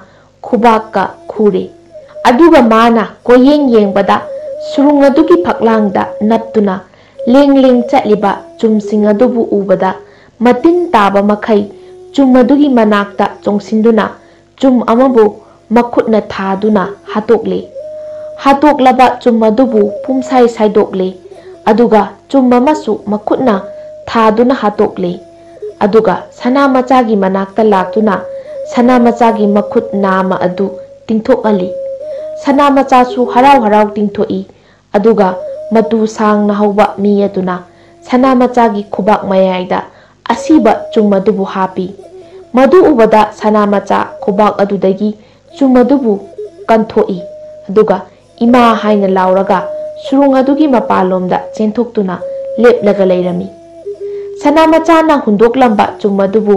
ꯈꯨꯕꯥꯛꯀ ꯈꯨꯔꯦ꯫ ꯑꯗꯨꯒ ꯃꯥꯅ ꯀꯣꯏꯌꯦꯡ ꯌꯦꯡꯕꯗ ꯁꯨꯔꯨꯡ ꯑꯗꯨꯒꯤ ꯐꯛꯂꯥꯡꯗ ꯅꯞꯇꯨꯅ ꯂꯦꯡ ꯂꯦꯡ ꯆꯠꯂꯤꯕ ꯆꯨꯝꯁꯤꯡ ꯑꯗꯨꯕꯨ ꯎꯕꯗ ꯃꯇꯤꯟ ꯇꯥꯕ ꯃꯈꯩ ꯆꯨꯝ ꯑꯗꯨꯒꯤ ꯃꯅꯥꯛꯇ ꯆꯣꯡꯁꯤꯟꯗꯨꯅ ꯆꯨꯝ ꯑꯃꯕꯨ ꯃꯈꯨꯠꯅ ꯊꯥꯗꯨꯅ ꯍꯥꯠꯇꯣꯛꯂꯦ꯫ ꯍꯥꯠꯇꯣꯛꯂꯕ ꯆꯨꯝ ꯑꯗꯨꯕꯨ ꯄꯨꯝꯁꯥꯏ ꯁꯥꯏꯗꯣꯛꯂꯦ꯫ ꯑꯗꯨꯒ ꯆꯨꯝ ꯑꯃꯁꯨ ꯃꯈꯨꯠꯅ ꯊꯥꯗꯨꯅ ꯍꯥꯠꯇꯣꯛꯂꯦ꯫ ꯑꯗꯨꯒ ꯁꯅꯥ ꯃꯆꯥꯒꯤ ꯃꯅꯥꯛꯇ ꯂꯥꯛꯇꯨꯅ ꯁꯅꯥ ꯃꯆꯥꯒꯤ ꯃꯈꯨꯠ ꯅꯥꯝꯃ ꯑꯗꯨ ꯇꯤꯡꯊꯣꯛꯍꯜꯂꯤ꯫ ꯁꯅꯥ ꯃꯆꯥꯁꯨ ꯍꯔꯥꯎ ꯍꯔꯥꯎ ꯇꯤꯡꯊꯣꯛꯏ꯫ ꯑꯗꯨꯒ ꯃꯇꯨ ꯁꯥꯡꯅ ꯍꯧꯕ ꯃꯤ ꯑꯗꯨꯅ ꯁꯅꯥ ꯃꯆꯥꯒꯤ ꯈꯨꯕꯥꯛ ꯃꯌꯥꯏꯗ ꯑꯁꯤꯕ ꯆꯨꯝ ꯑꯗꯨꯕꯨ ꯍꯥꯞꯄꯤ꯫ ꯃꯗꯨ ꯎꯕꯗ ꯁꯅꯥ ꯃꯆꯥ ꯈꯨꯕꯥꯛ ꯑꯗꯨꯗꯒꯤ ꯆꯨꯝ ꯑꯗꯨꯕꯨ ꯀꯟꯊꯣꯛꯏ꯫ ꯑꯗꯨꯒ "ꯏꯃꯥ" ꯍꯥꯏꯅ ꯂꯥꯎꯔꯒ ꯁꯨꯔꯨꯡ ꯑꯗꯨꯒꯤ ꯃꯄꯥꯟꯂꯣꯝꯗ ꯆꯦꯟꯊꯣꯛꯇꯨꯅ ꯂꯦꯞꯂꯒ ꯂꯩꯔꯝꯃꯤ꯫ ꯁꯅꯥ ꯃꯆꯥꯅ ꯍꯨꯟꯗꯣꯛꯂꯝꯕ ꯆꯨꯝ ꯑꯗꯨꯕꯨ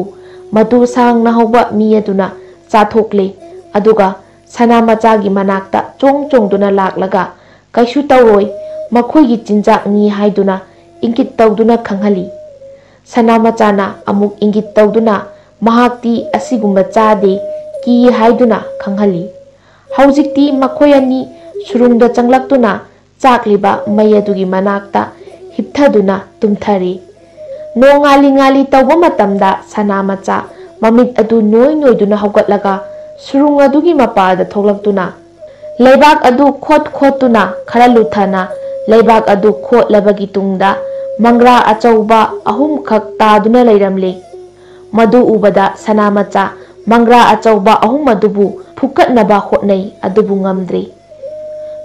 ꯃꯇꯨ ꯁꯥꯡꯅ ꯍꯧꯕ ꯃꯤ ꯑꯗꯨꯅ ꯆꯥꯊꯣꯛꯂꯦ꯫ ꯑꯗꯨꯒ ꯁꯅꯥ ꯃꯆꯥꯒꯤ ꯃꯅꯥꯛꯇ ꯆꯣꯡ ꯆꯣꯡꯗꯨꯅ ꯂꯥꯛꯂꯒ "ꯀꯩꯁꯨ ꯇꯧꯔꯣꯏ, ꯃꯈꯣꯏꯒꯤ ꯆꯤꯟꯖꯥꯛꯅꯤ" ꯍꯥꯏꯗꯨꯅ ꯏꯪꯒꯤꯠ ꯇꯧꯗꯨꯅ ꯈꯪꯍꯜꯂꯤ꯫ ꯁꯅꯥ ꯃꯆꯥꯅ ꯑꯃꯨꯛ ꯏꯪꯒꯤꯠ ꯇꯧꯗꯨꯅ "ꯃꯍꯥꯛꯇꯤ ꯑꯁꯤꯒꯨꯝꯕ ꯆꯥꯗꯦ, ꯀꯤ" ꯍꯥꯏꯗꯨꯅ ꯈꯪꯍꯜꯂꯤ꯫ ꯍꯧꯖꯤꯛꯇꯤ ꯃꯈꯣꯏ ꯑꯅꯤ ꯁꯨꯔꯨꯡꯗ ꯆꯪꯂꯛꯇꯨꯅ ꯆꯥꯛꯂꯤꯕ ꯃꯩ ꯑꯗꯨꯒꯤ ꯃꯅꯥꯛꯇ ꯍꯤꯞꯊꯗꯨꯅ ꯇꯨꯝꯊꯔꯤ꯫ ꯅꯣꯡꯉꯥꯜꯂꯤ ꯉꯥꯜꯂꯤ ꯇꯧꯕ ꯃꯇꯝꯗ ꯁꯅꯥ ꯃꯆꯥ ꯃꯃꯤꯠ ꯑꯗꯨ ꯅꯣꯏ ꯅꯣꯏꯗꯨꯅ ꯍꯧꯒꯠꯂꯒ ꯁꯨꯔꯨꯡ ꯑꯗꯨꯒꯤ ꯃꯄꯥꯗ ꯊꯣꯛꯂꯛꯇꯨꯅ ꯂꯩꯕꯥꯛ ꯑꯗꯨ ꯈꯣꯠ ꯈꯣꯠꯇꯨꯅ ꯈꯔ ꯂꯨꯊꯅ ꯂꯩꯕꯥꯛ ꯑꯗꯨ ꯈꯣꯠꯂꯕꯒꯤ ꯇꯨꯡꯗ ꯃꯪꯒ꯭ꯔꯥ ꯑꯆꯧꯕ ꯑꯍꯨꯝꯈꯛ ꯇꯥꯗꯨꯅ ꯂꯩꯔꯝꯂꯦ꯫ ꯃꯗꯨ ꯎꯕꯗ ꯁꯅꯥ ꯃꯆꯥ ꯃꯪꯒ꯭ꯔꯥ ꯑꯆꯧꯕ ꯑꯍꯨꯝ ꯑꯗꯨꯕꯨ ꯐꯨꯀꯠꯅꯕ ꯍꯣꯠꯅꯩ, ꯑꯗꯨꯕꯨ ꯉꯝꯗ꯭ꯔꯦ꯫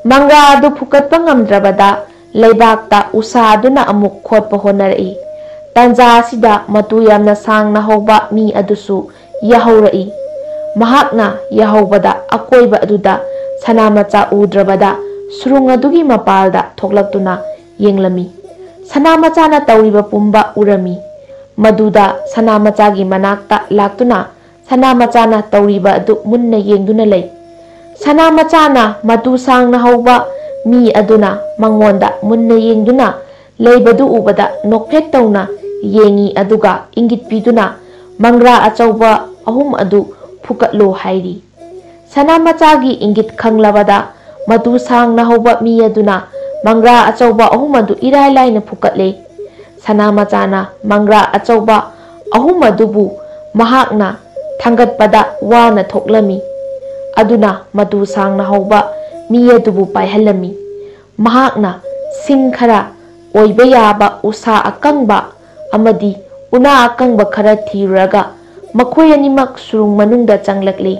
ꯃꯪꯒ꯭ꯔꯥ ꯑꯗꯨ ꯐꯨꯀꯠꯄ ꯉꯝꯗ꯭ꯔꯕꯗ ꯂꯩꯕꯥꯛꯇ ꯎꯁꯥꯗꯨꯅ ꯑꯃꯨꯛ ꯈꯣꯠꯄ ꯍꯣꯠꯅꯔꯛꯏ꯫ ꯇꯥꯟꯖꯥ ꯑꯁꯤꯗ ꯃꯇꯨ ꯌꯥꯝꯅ ꯁꯥꯡꯅ ꯍꯧꯕ ꯃꯤ ꯑꯗꯨꯁꯨ ꯌꯥꯍꯧꯔꯛꯏ꯫ ꯃꯍꯥꯛꯅ ꯌꯥꯍꯧꯕꯗ ꯑꯀꯣꯏꯕ ꯑꯗꯨꯗ ꯁꯅꯥ ꯃꯆꯥ ꯎꯗ꯭ꯔꯕꯗ ꯁꯨꯔꯨꯡ ꯑꯗꯨꯒꯤ ꯃꯄꯥꯜꯗ ꯊꯣꯛꯂꯛꯇꯨꯅ ꯌꯦꯡꯂꯝꯃꯤ꯫ ꯁꯅꯥ ꯃꯆꯥꯅ ꯇꯧꯔꯤꯕ ꯄꯨꯝꯕ ꯎꯔꯝꯃꯤ꯫ ꯃꯗꯨꯗ ꯁꯅꯥ ꯃꯆꯥꯒꯤ ꯃꯅꯥꯛꯇ ꯂꯥꯛꯇꯨꯅ ꯁꯅꯥ ꯃꯆꯥꯅ ꯇꯧꯔꯤꯕ ꯑꯗꯨ ꯃꯨꯟꯅ ꯌꯦꯡꯗꯨꯅ ꯂꯩ꯫ ꯁꯅꯥ ꯃꯆꯥꯅ ꯃꯇꯨ ꯁꯥꯡꯅ ꯍꯧꯕ ꯃꯤ ꯑꯗꯨꯅ ꯃꯉꯣꯟꯗ ꯃꯨꯟꯅ ꯌꯦꯡꯗꯨꯅ ꯂꯩꯕꯗꯨ ꯎꯕꯗ ꯅꯣꯛꯐꯦꯠ ꯇꯧꯅ ꯌꯦꯡꯏ, ꯑꯗꯨꯒ ꯏꯪꯒꯤꯠ ꯄꯤꯗꯨꯅ "ꯃꯪꯒ꯭ꯔꯥ ꯑꯆꯧꯕ ꯑꯍꯨꯝ ꯑꯗꯨ ꯐꯨꯀꯠꯂꯣ" ꯍꯥꯏꯔꯤ꯫ ꯁꯅꯥ ꯃꯆꯥꯒꯤ ꯏꯪꯒꯤꯠ ꯈꯪꯂꯕꯗ ꯃꯇꯨ ꯁꯥꯡꯅ ꯍꯧꯕ ꯃꯤ ꯑꯗꯨꯅ ꯃꯪꯒ꯭ꯔꯥ ꯑꯆꯧꯕ ꯑꯍꯨꯝ ꯑꯗꯨ ꯏꯔꯥꯏ ꯂꯥꯏꯅ ꯐꯨꯀꯠꯂꯦ꯫ ꯁꯅꯥ ꯃꯆꯥꯅ ꯃꯪꯒ꯭ꯔꯥ ꯑꯆꯧꯕ ꯑꯍꯨꯝ ꯑꯗꯨꯕꯨ ꯃꯍꯥꯛꯅ ꯊꯥꯡꯒꯠꯄꯗ ꯋꯥꯅ ꯊꯣꯛꯂꯝꯃꯤ꯫ ꯑꯗꯨꯅ ꯃꯇꯨ ꯁꯥꯡꯅ ꯍꯧꯕ ꯃꯤ ꯑꯗꯨꯕꯨ ꯄꯥꯏꯍꯜꯂꯝꯃꯤ꯫ ꯃꯍꯥꯛꯅ ꯁꯤꯡ ꯈꯔ ꯑꯣꯏꯕ ꯌꯥꯕ ꯎꯁꯥ ꯑꯀꯪꯕ ꯑꯃꯗꯤ ꯎꯅꯥ ꯑꯀꯪꯕ ꯈꯔ ꯊꯤꯔꯨꯔꯒ ꯃꯈꯣꯏ ꯑꯅꯤꯃꯛ ꯁꯨꯔꯨꯡ ꯃꯅꯨꯡꯗ ꯆꯪꯂꯛꯂꯤ꯫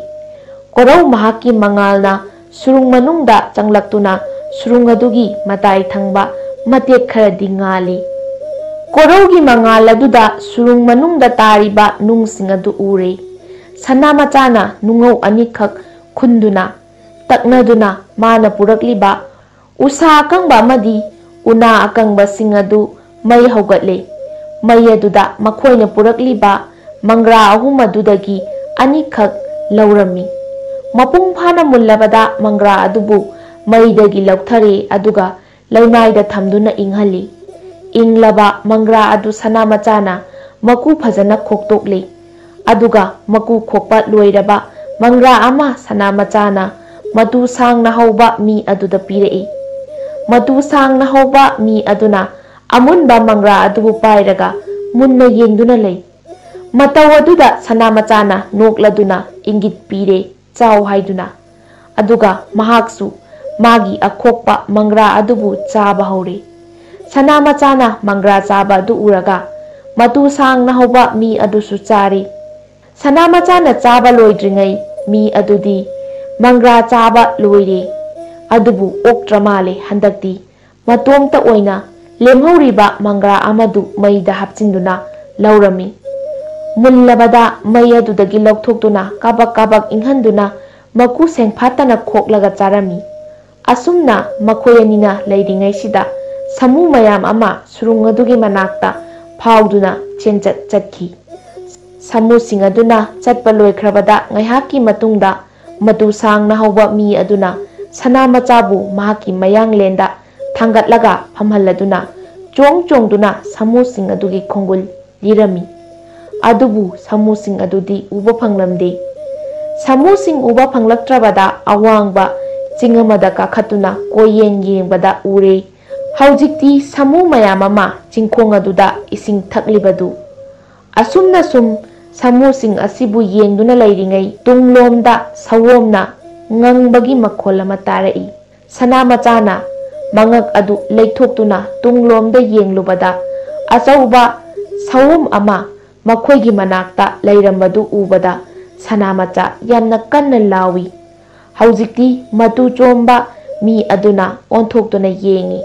ꯀꯣꯔꯧ ꯃꯍꯥꯛꯀꯤ ꯃꯉꯥꯜꯅ ꯁꯨꯔꯨꯡ ꯃꯅꯨꯡꯗ ꯆꯪꯂꯛꯇꯨꯅ ꯁꯨꯔꯨꯡ ꯑꯗꯨꯒꯤ ꯃꯇꯥꯏ ꯊꯪꯕ ꯃꯇꯦꯛ ꯈꯔꯗꯤ ꯉꯥꯜꯂꯤ꯫ ꯀꯣꯔꯧꯒꯤ ꯃꯉꯥꯜ ꯑꯗꯨꯗ ꯁꯨꯔꯨꯡ ꯃꯅꯨꯡꯗ ꯇꯥꯔꯤꯕ ꯅꯨꯡꯁꯤꯡ ꯑꯗꯨ ꯎꯔꯦ꯫ ꯁꯅꯥ ꯃꯆꯥꯅ ꯅꯨꯡꯉꯧ ꯑꯅꯤꯈꯛ ꯈꯨꯟꯗꯨꯅ, ꯇꯛꯅꯗꯨꯅ ꯃꯥꯅ ꯄꯨꯔꯛꯂꯤꯕ ꯎꯁꯥ ꯑꯀꯪꯕ ꯑꯃꯗꯤ ꯎꯅꯥ ꯑꯀꯪꯕꯁꯤꯡ ꯑꯗꯨ ꯃꯩ ꯍꯧꯒꯠꯂꯦ꯫ ꯃꯩ ꯑꯗꯨꯗ ꯃꯈꯣꯏꯅ ꯄꯨꯔꯛꯂꯤꯕ ꯃꯪꯒ꯭ꯔꯥ ꯑꯍꯨꯝ ꯑꯗꯨꯗꯒꯤ ꯑꯅꯤꯈꯛ ꯂꯧꯔꯝꯃꯤ꯫ ꯃꯄꯨꯡ ꯐꯥꯅ ꯃꯨꯜꯂꯕꯗ ꯃꯪꯒ꯭ꯔꯥ ꯑꯗꯨꯕꯨ ꯃꯩꯗꯒꯤ ꯂꯧꯊꯔꯦ, ꯑꯗꯨꯒ ꯂꯩꯃꯥꯏꯗ ꯊꯝꯗꯨꯅ ꯏꯪꯍꯜꯂꯤ꯫ ꯏꯪꯂꯕ ꯃꯪꯒ꯭ꯔꯥ ꯑꯗꯨ ꯁꯅꯥ ꯃꯆꯥꯅ ꯃꯀꯨ ꯐꯖꯅ ꯈꯣꯛꯇꯣꯛꯂꯤ꯫ ꯑꯗꯨꯒ ꯃꯀꯨ ꯈꯣꯛꯄ ꯂꯣꯏꯔꯕ ꯃꯪꯒ꯭ꯔꯥ ꯑꯃ ꯁꯅꯥ ꯃꯆꯥꯅ ꯃꯇꯨ ꯁꯥꯡꯅ ꯍꯧꯕ ꯃꯤ ꯑꯗꯨꯗ ꯄꯤꯔꯛꯏ꯫ ꯃꯇꯨ ꯁꯥꯡꯅ ꯍꯧꯕ ꯃꯤ ꯑꯗꯨꯅ ꯑꯃꯨꯟꯕ ꯃꯪꯒ꯭ꯔꯥ ꯑꯗꯨꯕꯨ ꯄꯥꯏꯔꯒ ꯃꯨꯟꯅ ꯌꯦꯡꯗꯨꯅ ꯂꯩ꯫ ꯃꯇꯧ ꯑꯗꯨꯗ ꯁꯅꯥ ꯃꯆꯥꯅ ꯅꯣꯛꯂꯗꯨꯅ ꯏꯪꯒꯤꯠ ꯄꯤꯔꯦ, "ꯆꯥꯎ" ꯍꯥꯏꯗꯨꯅ꯫ ꯑꯗꯨꯒ ꯃꯍꯥꯛꯁꯨ ꯃꯥꯒꯤ ꯑꯈꯣꯛꯄ ꯃꯪꯒ꯭ꯔꯥ ꯑꯗꯨꯕꯨ ꯆꯥꯕ ꯍꯧꯔꯦ꯫ ꯁꯅꯥ ꯃꯆꯥꯅ ꯃꯪꯒ꯭ꯔꯥ ꯆꯥꯕ ꯑꯗꯨ ꯎꯔꯒ ꯃꯇꯨ ꯁꯥꯡꯅ ꯍꯧꯕ ꯃꯤ ꯑꯗꯨꯁꯨ ꯆꯥꯔꯦ꯫ ꯁꯅꯥ ꯃꯆꯥꯅ ꯆꯥꯕ ꯂꯣꯏꯗ꯭ꯔꯤꯉꯩ ꯃꯤ ꯑꯗꯨꯗꯤ ꯃꯪꯒ꯭ꯔꯥ ꯆꯥꯕ ꯂꯣꯏꯔꯦ꯫ ꯑꯗꯨꯕꯨ ꯑꯣꯛꯇ꯭ꯔ ꯃꯥꯜꯂꯦ, ꯍꯟꯗꯛꯇꯤ ꯃꯇꯣꯝꯇ ꯑꯣꯏꯅ ꯂꯦꯝꯍꯧꯔꯤꯕ ꯃꯪꯒ꯭ꯔꯥ ꯑꯃꯗꯨ ꯃꯩꯗ ꯍꯥꯞꯆꯤꯟꯗꯨꯅ ꯂꯧꯔꯝꯃꯤ꯫ ꯃꯨꯜꯂꯕꯗ ꯃꯩ ꯑꯗꯨꯗꯒꯤ ꯂꯧꯊꯣꯛꯇꯨꯅ ꯀꯥꯕꯛ ꯀꯥꯕꯛ ꯏꯪꯍꯟꯗꯨꯅ ꯃꯀꯨ ꯁꯦꯡꯐꯥꯠꯇꯅ ꯈꯣꯛꯂꯒ ꯆꯥꯔꯝꯃꯤ꯫ ꯑꯁꯨꯝꯅ ꯃꯈꯣꯏ ꯑꯅꯤꯅ ꯂꯩꯔꯤꯉꯩꯁꯤꯗ ꯁꯥꯃꯨ ꯃꯌꯥꯝ ꯑꯃ ꯁꯨꯔꯨꯡ ꯑꯗꯨꯒꯤ ꯃꯅꯥꯛꯇ ꯐꯥꯎꯗꯨꯅ ꯆꯦꯟꯆꯠ ꯆꯠꯈꯤ꯫ ꯁꯥꯃꯨꯁꯤꯡ ꯑꯗꯨꯅ ꯆꯠꯄ ꯂꯣꯏꯈ꯭ꯔꯕꯗ ꯉꯥꯏꯍꯥꯛꯀꯤ ꯃꯇꯨꯡꯗ ꯃꯇꯨ ꯁꯥꯡꯅ ꯍꯧꯕ ꯃꯤ ꯑꯗꯨꯅ ꯁꯅꯥ ꯃꯆꯥꯕꯨ ꯃꯍꯥꯛꯀꯤ ꯃꯌꯥꯡꯂꯦꯟꯗ ꯊꯥꯡꯒꯠꯂꯒ ꯐꯝꯍꯜꯂꯗꯨꯅ ꯆꯣꯡ ꯆꯣꯡꯗꯨꯅ ꯁꯥꯃꯨꯁꯤꯡ ꯑꯗꯨꯒꯤ ꯈꯣꯡꯒꯨꯜ ꯂꯤꯔꯝꯃꯤ꯫ ꯑꯗꯨꯕꯨ ꯁꯥꯃꯨꯁꯤꯡ ꯑꯗꯨꯗꯤ ꯎꯕ ꯐꯪꯂꯝꯗꯦ꯫ ꯁꯥꯃꯨꯁꯤꯡ ꯎꯕ ꯐꯪꯂꯛꯇ꯭ꯔꯕꯗ ꯑꯋꯥꯡꯕ ꯆꯤꯡ ꯑꯃꯗ ꯀꯥꯈꯠꯇꯨꯅ ꯀꯣꯏꯌꯦꯡ ꯌꯦꯡꯕꯗ ꯎꯔꯦ꯫ ꯍꯧꯖꯤꯛꯇꯤ ꯁꯥꯃꯨ ꯃꯌꯥꯝ ꯑꯃ ꯆꯤꯡꯈꯣꯡ ꯑꯗꯨꯗ ꯏꯁꯤꯡ ꯊꯛꯂꯤꯕꯗꯨ꯫ ꯑꯁꯨꯝꯅ ꯁꯨꯝ ꯁꯥꯃꯨꯁꯤꯡ ꯑꯁꯤꯕꯨ ꯌꯦꯡꯗꯨꯅ ꯂꯩꯔꯤꯉꯩ ꯇꯨꯡꯂꯣꯝꯗ ꯁꯑꯣꯝꯅ ꯉꯪꯕꯒꯤ ꯃꯈꯣꯜ ꯑꯃ ꯇꯥꯔꯛꯏ꯫ ꯁꯅꯥ ꯃꯆꯥꯅ ꯃꯉꯛ ꯑꯗꯨ ꯂꯩꯊꯣꯛꯇꯨꯅ ꯇꯨꯡꯂꯣꯝꯗ ꯌꯦꯡꯂꯨꯕꯗ, ꯑꯆꯧꯕ ꯁꯑꯣꯝ ꯑꯃ ꯃꯈꯣꯏꯒꯤ ꯃꯅꯥꯛꯇ ꯂꯩꯔꯝꯕꯗꯨ ꯎꯕꯗ, ꯁꯅꯥꯃꯆꯥ ꯌꯥꯝꯅ ꯀꯟꯅ ꯂꯥꯎꯏ꯫ ꯍꯧꯖꯤꯛꯇꯤ ꯃꯇꯨ ꯆꯣꯝꯕ ꯃꯤ ꯑꯗꯨꯅ ꯑꯣꯟꯊꯣꯛꯇꯨꯅ ꯌꯦꯡꯏ꯫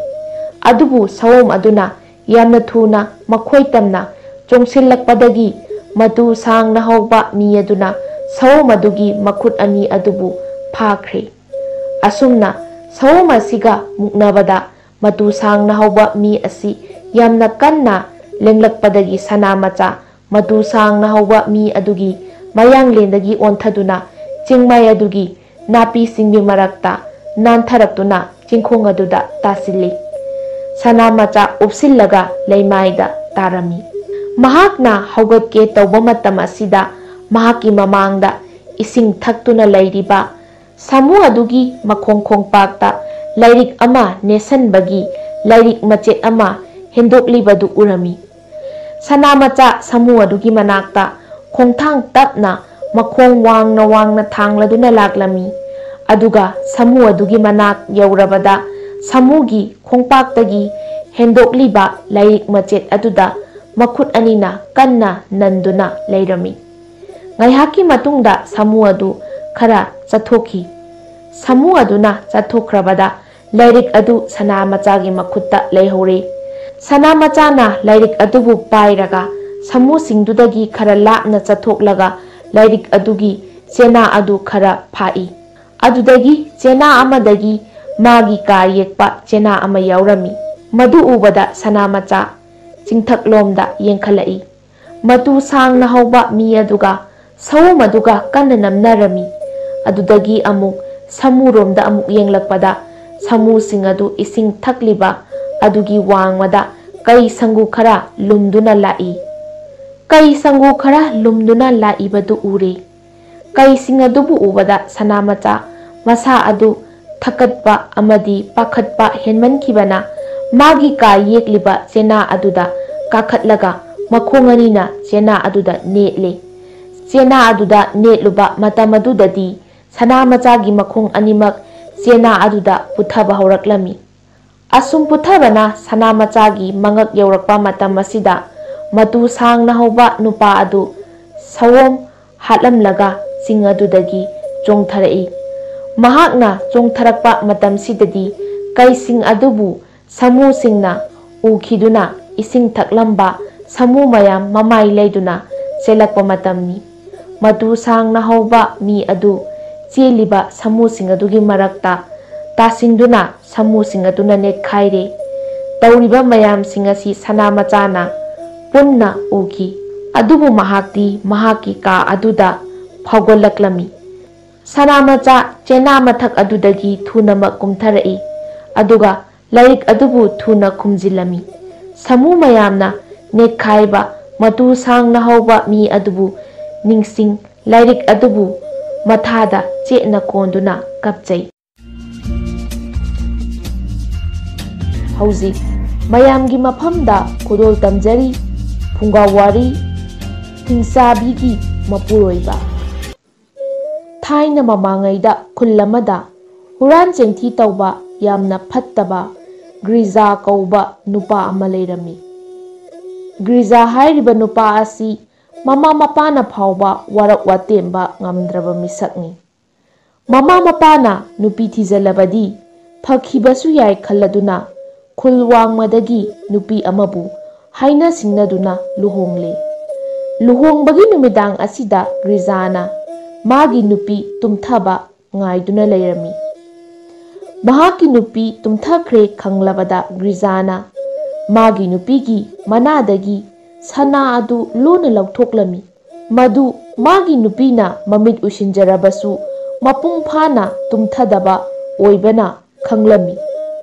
ꯑꯗꯨꯕꯨ ꯁꯑꯣꯝ ꯑꯗꯨꯅ ꯌꯥꯝꯅ ꯊꯨꯅ ꯃꯈꯣꯏ ꯇꯝꯅ ꯆꯣꯡꯁꯤꯜꯂꯛꯄꯗꯒꯤ, ꯃꯇꯨ ꯁꯥꯡꯅ ꯍꯧꯕ ꯃꯤ ꯑꯗꯨꯅ ꯁꯑꯣꯝ ꯑꯗꯨꯒꯤ ꯃꯈꯨꯠ ꯑꯅꯤ ꯑꯗꯨꯕꯨ ꯐꯥꯈ꯭ꯔꯦ꯫ ꯑꯁꯨꯝꯅ ꯁꯑꯣꯝ ꯑꯁꯤꯒ ꯃꯨꯛꯅꯕꯗ, ꯃꯇꯨ ꯁꯥꯡꯅ ꯍꯧꯕ ꯃꯤ ꯑꯁꯤ ꯌꯥꯝꯅ ꯀꯟꯅ ꯂꯦꯡꯂꯛꯄꯗꯒꯤ, ꯁꯅꯥꯃꯆꯥ ꯃꯇꯨ ꯁꯥꯡꯅ ꯍꯧꯕ ꯃꯤ ꯑꯗꯨꯒꯤ ꯃꯌꯥꯡꯂꯦꯟꯗꯒꯤ ꯑꯣꯟꯊꯗꯨꯅ, ꯆꯤꯡꯃꯥꯏ ꯑꯗꯨꯒꯤ ꯅꯥꯄꯤ ꯁꯤꯡꯕꯤ ꯃꯔꯛꯇ ꯅꯥꯟꯊꯔꯛꯇꯨꯅ ꯆꯤꯡꯈꯣꯡ ꯑꯗꯨꯗ ꯇꯥꯁꯤꯜꯂꯤ꯫ ꯁꯅꯥꯃꯆꯥ ꯎꯞꯁꯤꯜꯂꯒ ꯂꯩꯃꯥꯏꯗ ꯇꯥꯔꯝꯃꯤ꯫ ꯃꯍꯥꯛꯅ ꯍꯧꯒꯠꯀꯦ ꯇꯧꯕ ꯃꯇꯝ ꯑꯁꯤꯗ, ꯃꯍꯥꯛꯀꯤ ꯃꯃꯥꯡꯗ ꯏꯁꯤꯡ ꯊꯛꯇꯨꯅ ꯂꯩꯔꯤꯕ ꯁꯥꯃꯨ ꯑꯗꯨꯒꯤ ꯃꯈꯣꯡ ꯈꯣꯡꯄꯥꯛꯇ ꯂꯥꯏꯔꯤꯛ ꯑꯃ ꯅꯦꯠꯁꯟꯕꯒꯤ ꯂꯥꯏꯔꯤꯛ ꯃꯆꯦꯠ ꯑꯃ ꯍꯦꯟꯗꯣꯛꯂꯤꯕꯗꯨ ꯎꯔꯝꯃꯤ꯫ ꯁꯅꯥꯃꯆꯥ ꯁꯥꯃꯨ ꯑꯗꯨꯒꯤ ꯃꯅꯥꯛꯇ ꯈꯣꯡꯊꯥꯡ ꯇꯞꯅ, ꯃꯈꯣꯡ ꯋꯥꯡꯅ ꯋꯥꯡꯅ ꯊꯥꯡꯂꯗꯨꯅ ꯂꯥꯛꯂꯝꯃꯤ꯫ ꯑꯗꯨꯒ ꯁꯥꯃꯨ ꯑꯗꯨꯒꯤ ꯃꯅꯥꯛ ꯌꯧꯔꯕꯗ, ꯁꯥꯃꯨꯒꯤ ꯈꯣꯡꯄꯥꯛꯇꯒꯤ ꯍꯦꯟꯗꯣꯛꯂꯤꯕ ꯂꯥꯏꯔꯤꯛ ꯃꯆꯦꯠ ꯑꯗꯨꯗ ꯃꯈꯨꯠ ꯑꯅꯤꯅ ꯀꯟꯅ ꯅꯟꯗꯨꯅ ꯂꯩꯔꯝꯃꯤ꯫ ꯉꯥꯏꯍꯥꯛꯀꯤ ꯃꯇꯨꯡꯗ ꯁꯥꯃꯨ ꯑꯗꯨ ꯈꯔ ꯆꯠꯊꯣꯛꯈꯤ꯫ ꯁꯥꯃꯨ ꯑꯗꯨꯅ ꯆꯠꯊꯣꯛꯈ꯭ꯔꯕꯗ, ꯂꯥꯏꯔꯤꯛ ꯑꯗꯨ ꯁꯅꯥꯃꯆꯥꯒꯤ ꯃꯈꯨꯠꯇ ꯂꯩꯍꯧꯔꯦ꯫ ꯁꯅꯥꯃꯆꯥꯅ ꯂꯥꯏꯔꯤꯛ ꯑꯗꯨꯕꯨ ꯄꯥꯏꯔꯒ ꯁꯥꯃꯨꯁꯤꯡꯗꯨꯗꯒꯤ ꯈꯔ ꯂꯥꯞꯅ ꯆꯠꯊꯣꯛꯂꯒ, ꯂꯥꯏꯔꯤꯛ ꯑꯗꯨꯒꯤ ꯆꯦꯅꯥ ꯑꯗꯨ ꯈꯔ ꯐꯥꯛꯏ꯫ ꯑꯗꯨꯗꯒꯤ ꯆꯦꯅꯥ ꯑꯃꯗꯒꯤ ꯃꯥꯒꯤ ꯀꯥ ꯌꯦꯛꯄ ꯆꯦꯅꯥ ꯑꯃ ꯌꯥꯎꯔꯝꯃꯤ꯫ ꯃꯗꯨ ꯎꯕꯗ ꯁꯅꯥꯃꯆꯥ ꯆꯤꯡꯊꯛꯂꯣꯝꯗ ꯌꯦꯡꯈꯠꯂꯛꯏ꯫ ꯃꯇꯨ ꯁꯥꯡꯅ ꯍꯧꯕ ꯃꯤ ꯑꯗꯨꯒ ꯁꯑꯣꯝ ꯑꯗꯨꯒ ꯀꯟꯅ ꯅꯝꯅꯔꯝꯃꯤ꯫ ꯑꯗꯨꯗꯒꯤ ꯑꯃꯨꯛ ꯁꯥꯃꯨꯔꯣꯝꯗ ꯑꯃꯨꯛ ꯌꯦꯡꯂꯛꯄꯗ, ꯁꯥꯃꯨꯁꯤꯡ ꯑꯗꯨ ꯏꯁꯤꯡ ꯊꯛꯂꯤꯕ ꯑꯗꯨꯒꯤ ꯋꯥꯡꯃꯗ ꯀꯩ ꯁꯪꯒꯨ ꯈꯔ ꯂꯨꯝꯗꯨꯅ ꯂꯥꯛꯏ꯫ ꯀꯩ ꯁꯪꯒꯨ ꯈꯔ ꯂꯨꯝꯗꯨꯅ ꯂꯥꯛꯏꯕꯗꯨ ꯎꯔꯦ꯫ ꯀꯩꯁꯤꯡ ꯑꯗꯨꯕꯨ ꯎꯕꯗ ꯁꯅꯥꯃꯆꯥ ꯃꯁꯥ ꯑꯗꯨ ꯊꯛꯀꯠꯄ ꯑꯃꯗꯤ ꯄꯥꯈꯠꯄ ꯍꯦꯟꯃꯟꯈꯤꯕꯅ, ꯃꯥꯒꯤ ꯀꯥ ꯌꯦꯛꯂꯤꯕ ꯆꯦꯅꯥ ꯑꯗꯨꯗ ꯀꯥꯈꯠꯂꯒ ꯃꯈꯣꯡ ꯑꯅꯤꯅ ꯆꯦꯅꯥ ꯑꯗꯨꯗ ꯅꯦꯠꯂꯦ꯫ ꯆꯦꯅꯥ ꯑꯗꯨꯗ ꯅꯦꯠꯂꯨꯕ ꯃꯇꯝ ꯑꯗꯨꯗꯗꯤ, ꯁꯅꯥꯃꯆꯥꯒꯤ ꯃꯈꯣꯡ ꯑꯅꯤꯃꯛ ꯆꯦꯅꯥ ꯑꯗꯨꯗ ꯄꯨꯊꯕ ꯍꯧꯔꯛꯂꯝꯃꯤ꯫ ꯑꯁꯨꯝ ꯄꯨꯊꯕꯅ ꯁꯅꯥꯃꯆꯥꯒꯤ ꯃꯉꯛ ꯌꯧꯔꯛꯄ ꯃꯇꯝ ꯑꯁꯤꯗ, ꯃꯇꯨ ꯁꯥꯡꯅ ꯍꯧꯕ ꯅꯨꯄꯥ ꯑꯗꯨ ꯁꯑꯣꯝ ꯍꯥꯠꯂꯝꯂꯒ ꯆꯤꯡ ꯑꯗꯨꯗꯒꯤ ꯆꯣꯡꯊꯔꯛꯏ꯫ ꯃꯍꯥꯛꯅ ꯆꯣꯡꯊꯔꯛꯄ ꯃꯇꯝꯁꯤꯗꯗꯤ, ꯀꯩꯁꯤꯡ ꯑꯗꯨꯕꯨ ꯁꯥꯃꯨꯁꯤꯡꯅ ꯎꯈꯤꯗꯨꯅ, ꯏꯁꯤꯡ ꯊꯛꯂꯝꯕ ꯁꯥꯃꯨ ꯃꯌꯥꯝ ꯃꯃꯥꯏ ꯂꯩꯗꯨꯅ ꯆꯦꯜꯂꯛꯄ ꯃꯇꯝꯅꯤ꯫ ꯃꯇꯨ ꯁꯥꯡꯅ ꯍꯧꯕ ꯃꯤ ꯑꯗꯨ ꯆꯦꯜꯂꯤꯕ ꯁꯥꯃꯨꯁꯤꯡ ꯑꯗꯨꯒꯤ ꯃꯔꯛꯇ ꯇꯥꯁꯤꯟꯗꯨꯅ, ꯁꯥꯃꯨꯁꯤꯡ ꯑꯗꯨꯅ ꯅꯦꯠꯈꯥꯏꯔꯦ꯫ ꯇꯧꯔꯤꯕ ꯃꯌꯥꯝꯁꯤꯡ ꯑꯁꯤ ꯁꯅꯥꯃꯆꯥꯅ ꯄꯨꯟꯅ ꯎꯈꯤ꯫ ꯑꯗꯨꯕꯨ ꯃꯍꯥꯛꯇꯤ ꯃꯍꯥꯛꯀꯤ ꯀꯥ ꯑꯗꯨꯗ ꯐꯥꯎꯒꯠꯂꯛꯂꯝꯃꯤ꯫ ꯁꯅꯥꯃꯆꯥ ꯆꯦꯅꯥ ꯃꯊꯛ ꯑꯗꯨꯗꯒꯤ ꯊꯨꯅꯃꯛ ꯀꯨꯝꯊꯔꯛꯏ, ꯑꯗꯨꯒ ꯂꯥꯏꯔꯤꯛ ꯑꯗꯨꯕꯨ ꯊꯨꯅ ꯈꯨꯝꯖꯤꯜꯂꯝꯃꯤ꯫ ꯁꯥꯃꯨ ꯃꯌꯥꯝꯅ ꯅꯦꯠꯈꯥꯏꯕ ꯃꯇꯨ ꯁꯥꯡꯅ ꯍꯧꯕ ꯃꯤ ꯑꯗꯨꯕꯨ ꯅꯤꯡꯁꯤꯡ, ꯂꯥꯏꯔꯤꯛ ꯑꯗꯨꯕꯨ ꯃꯊꯥꯗ ꯆꯦꯠꯅ ꯀꯣꯟꯗꯨꯅ ꯀꯞꯆꯩ꯫ ꯍꯧꯖꯤꯛ ꯃꯌꯥꯝꯒꯤ ꯃꯐꯝꯗ ꯈꯨꯗꯣꯜ ꯇꯝꯖꯔꯤ ꯐꯨꯡꯒꯥ ꯋꯥꯔꯤ, ꯍꯤꯡꯆꯥꯕꯤꯒꯤ ꯃꯄꯨꯔꯣꯏꯕ꯫ ꯊꯥꯏꯅ ꯃꯃꯥꯡꯉꯩꯗ ꯈꯨꯜ ꯑꯃꯗ ꯍꯨꯔꯥꯟ ꯆꯤꯟꯊꯤ ꯇꯧꯕ, ꯌꯥꯝꯅ ꯐꯠꯇꯕ ꯒ꯭ꯔꯤꯖꯥ ꯀꯧꯕ ꯅꯨꯄꯥ ꯑꯃ ꯂꯩꯔꯝꯃꯤ꯫ ꯒ꯭ꯔꯤꯖꯥ ꯍꯥꯏꯔꯤꯕ ꯅꯨꯄꯥ ꯑꯁꯤ ꯃꯃꯥ ꯃꯄꯥꯅ ꯐꯥꯎꯕ ꯋꯥꯔꯛ ꯋꯥꯇꯦꯝꯕ ꯉꯝꯗ꯭ꯔꯕ ꯃꯤꯁꯛꯅꯤ꯫ ꯃꯃꯥ ꯃꯄꯥꯅ ꯅꯨꯄꯤ ꯊꯤꯖꯤꯜꯂꯕꯗꯤ ꯐꯈꯤꯕꯁꯨ ꯌꯥꯏ ꯈꯜꯂꯗꯨꯅ, ꯈꯨꯜ ꯋꯥꯡꯃꯗꯒꯤ ꯅꯨꯄꯤ ꯑꯃꯕꯨ ꯍꯥꯏꯅ ꯁꯤꯡꯅꯗꯨꯅ ꯂꯨꯍꯣꯡꯂꯦ꯫ ꯂꯨꯍꯣꯡꯕꯒꯤ ꯅꯨꯃꯤꯗꯥꯡ ꯑꯁꯤꯗ ꯒ꯭ꯔꯤꯖꯥꯅ ꯃꯥꯒꯤ ꯅꯨꯄꯤ ꯇꯨꯝꯊꯕ ꯉꯥꯏꯗꯨꯅ ꯂꯩꯔꯝꯃꯤ꯫ ꯃꯍꯥꯛꯀꯤ ꯅꯨꯄꯤ ꯇꯨꯝꯊꯈ꯭ꯔꯦ ꯈꯪꯂꯕꯗ, ꯒ꯭ꯔꯤꯖꯥꯅ ꯃꯥꯒꯤ ꯅꯨꯄꯤꯒꯤ ꯃꯅꯥꯗꯒꯤ ꯁꯅꯥ ꯑꯗꯨ ꯂꯣꯟꯅ ꯂꯧꯊꯣꯛꯂꯝꯃꯤ꯫ ꯃꯗꯨ ꯃꯥꯒꯤ ꯅꯨꯄꯤꯅ ꯃꯃꯤꯠ ꯎꯏꯁꯤꯟꯖꯔꯕꯁꯨ, ꯃꯄꯨꯡ ꯐꯥꯅ ꯇꯨꯝꯊꯗꯕ ꯑꯣꯏꯕꯅ ꯈꯪꯂꯝꯃꯤ꯫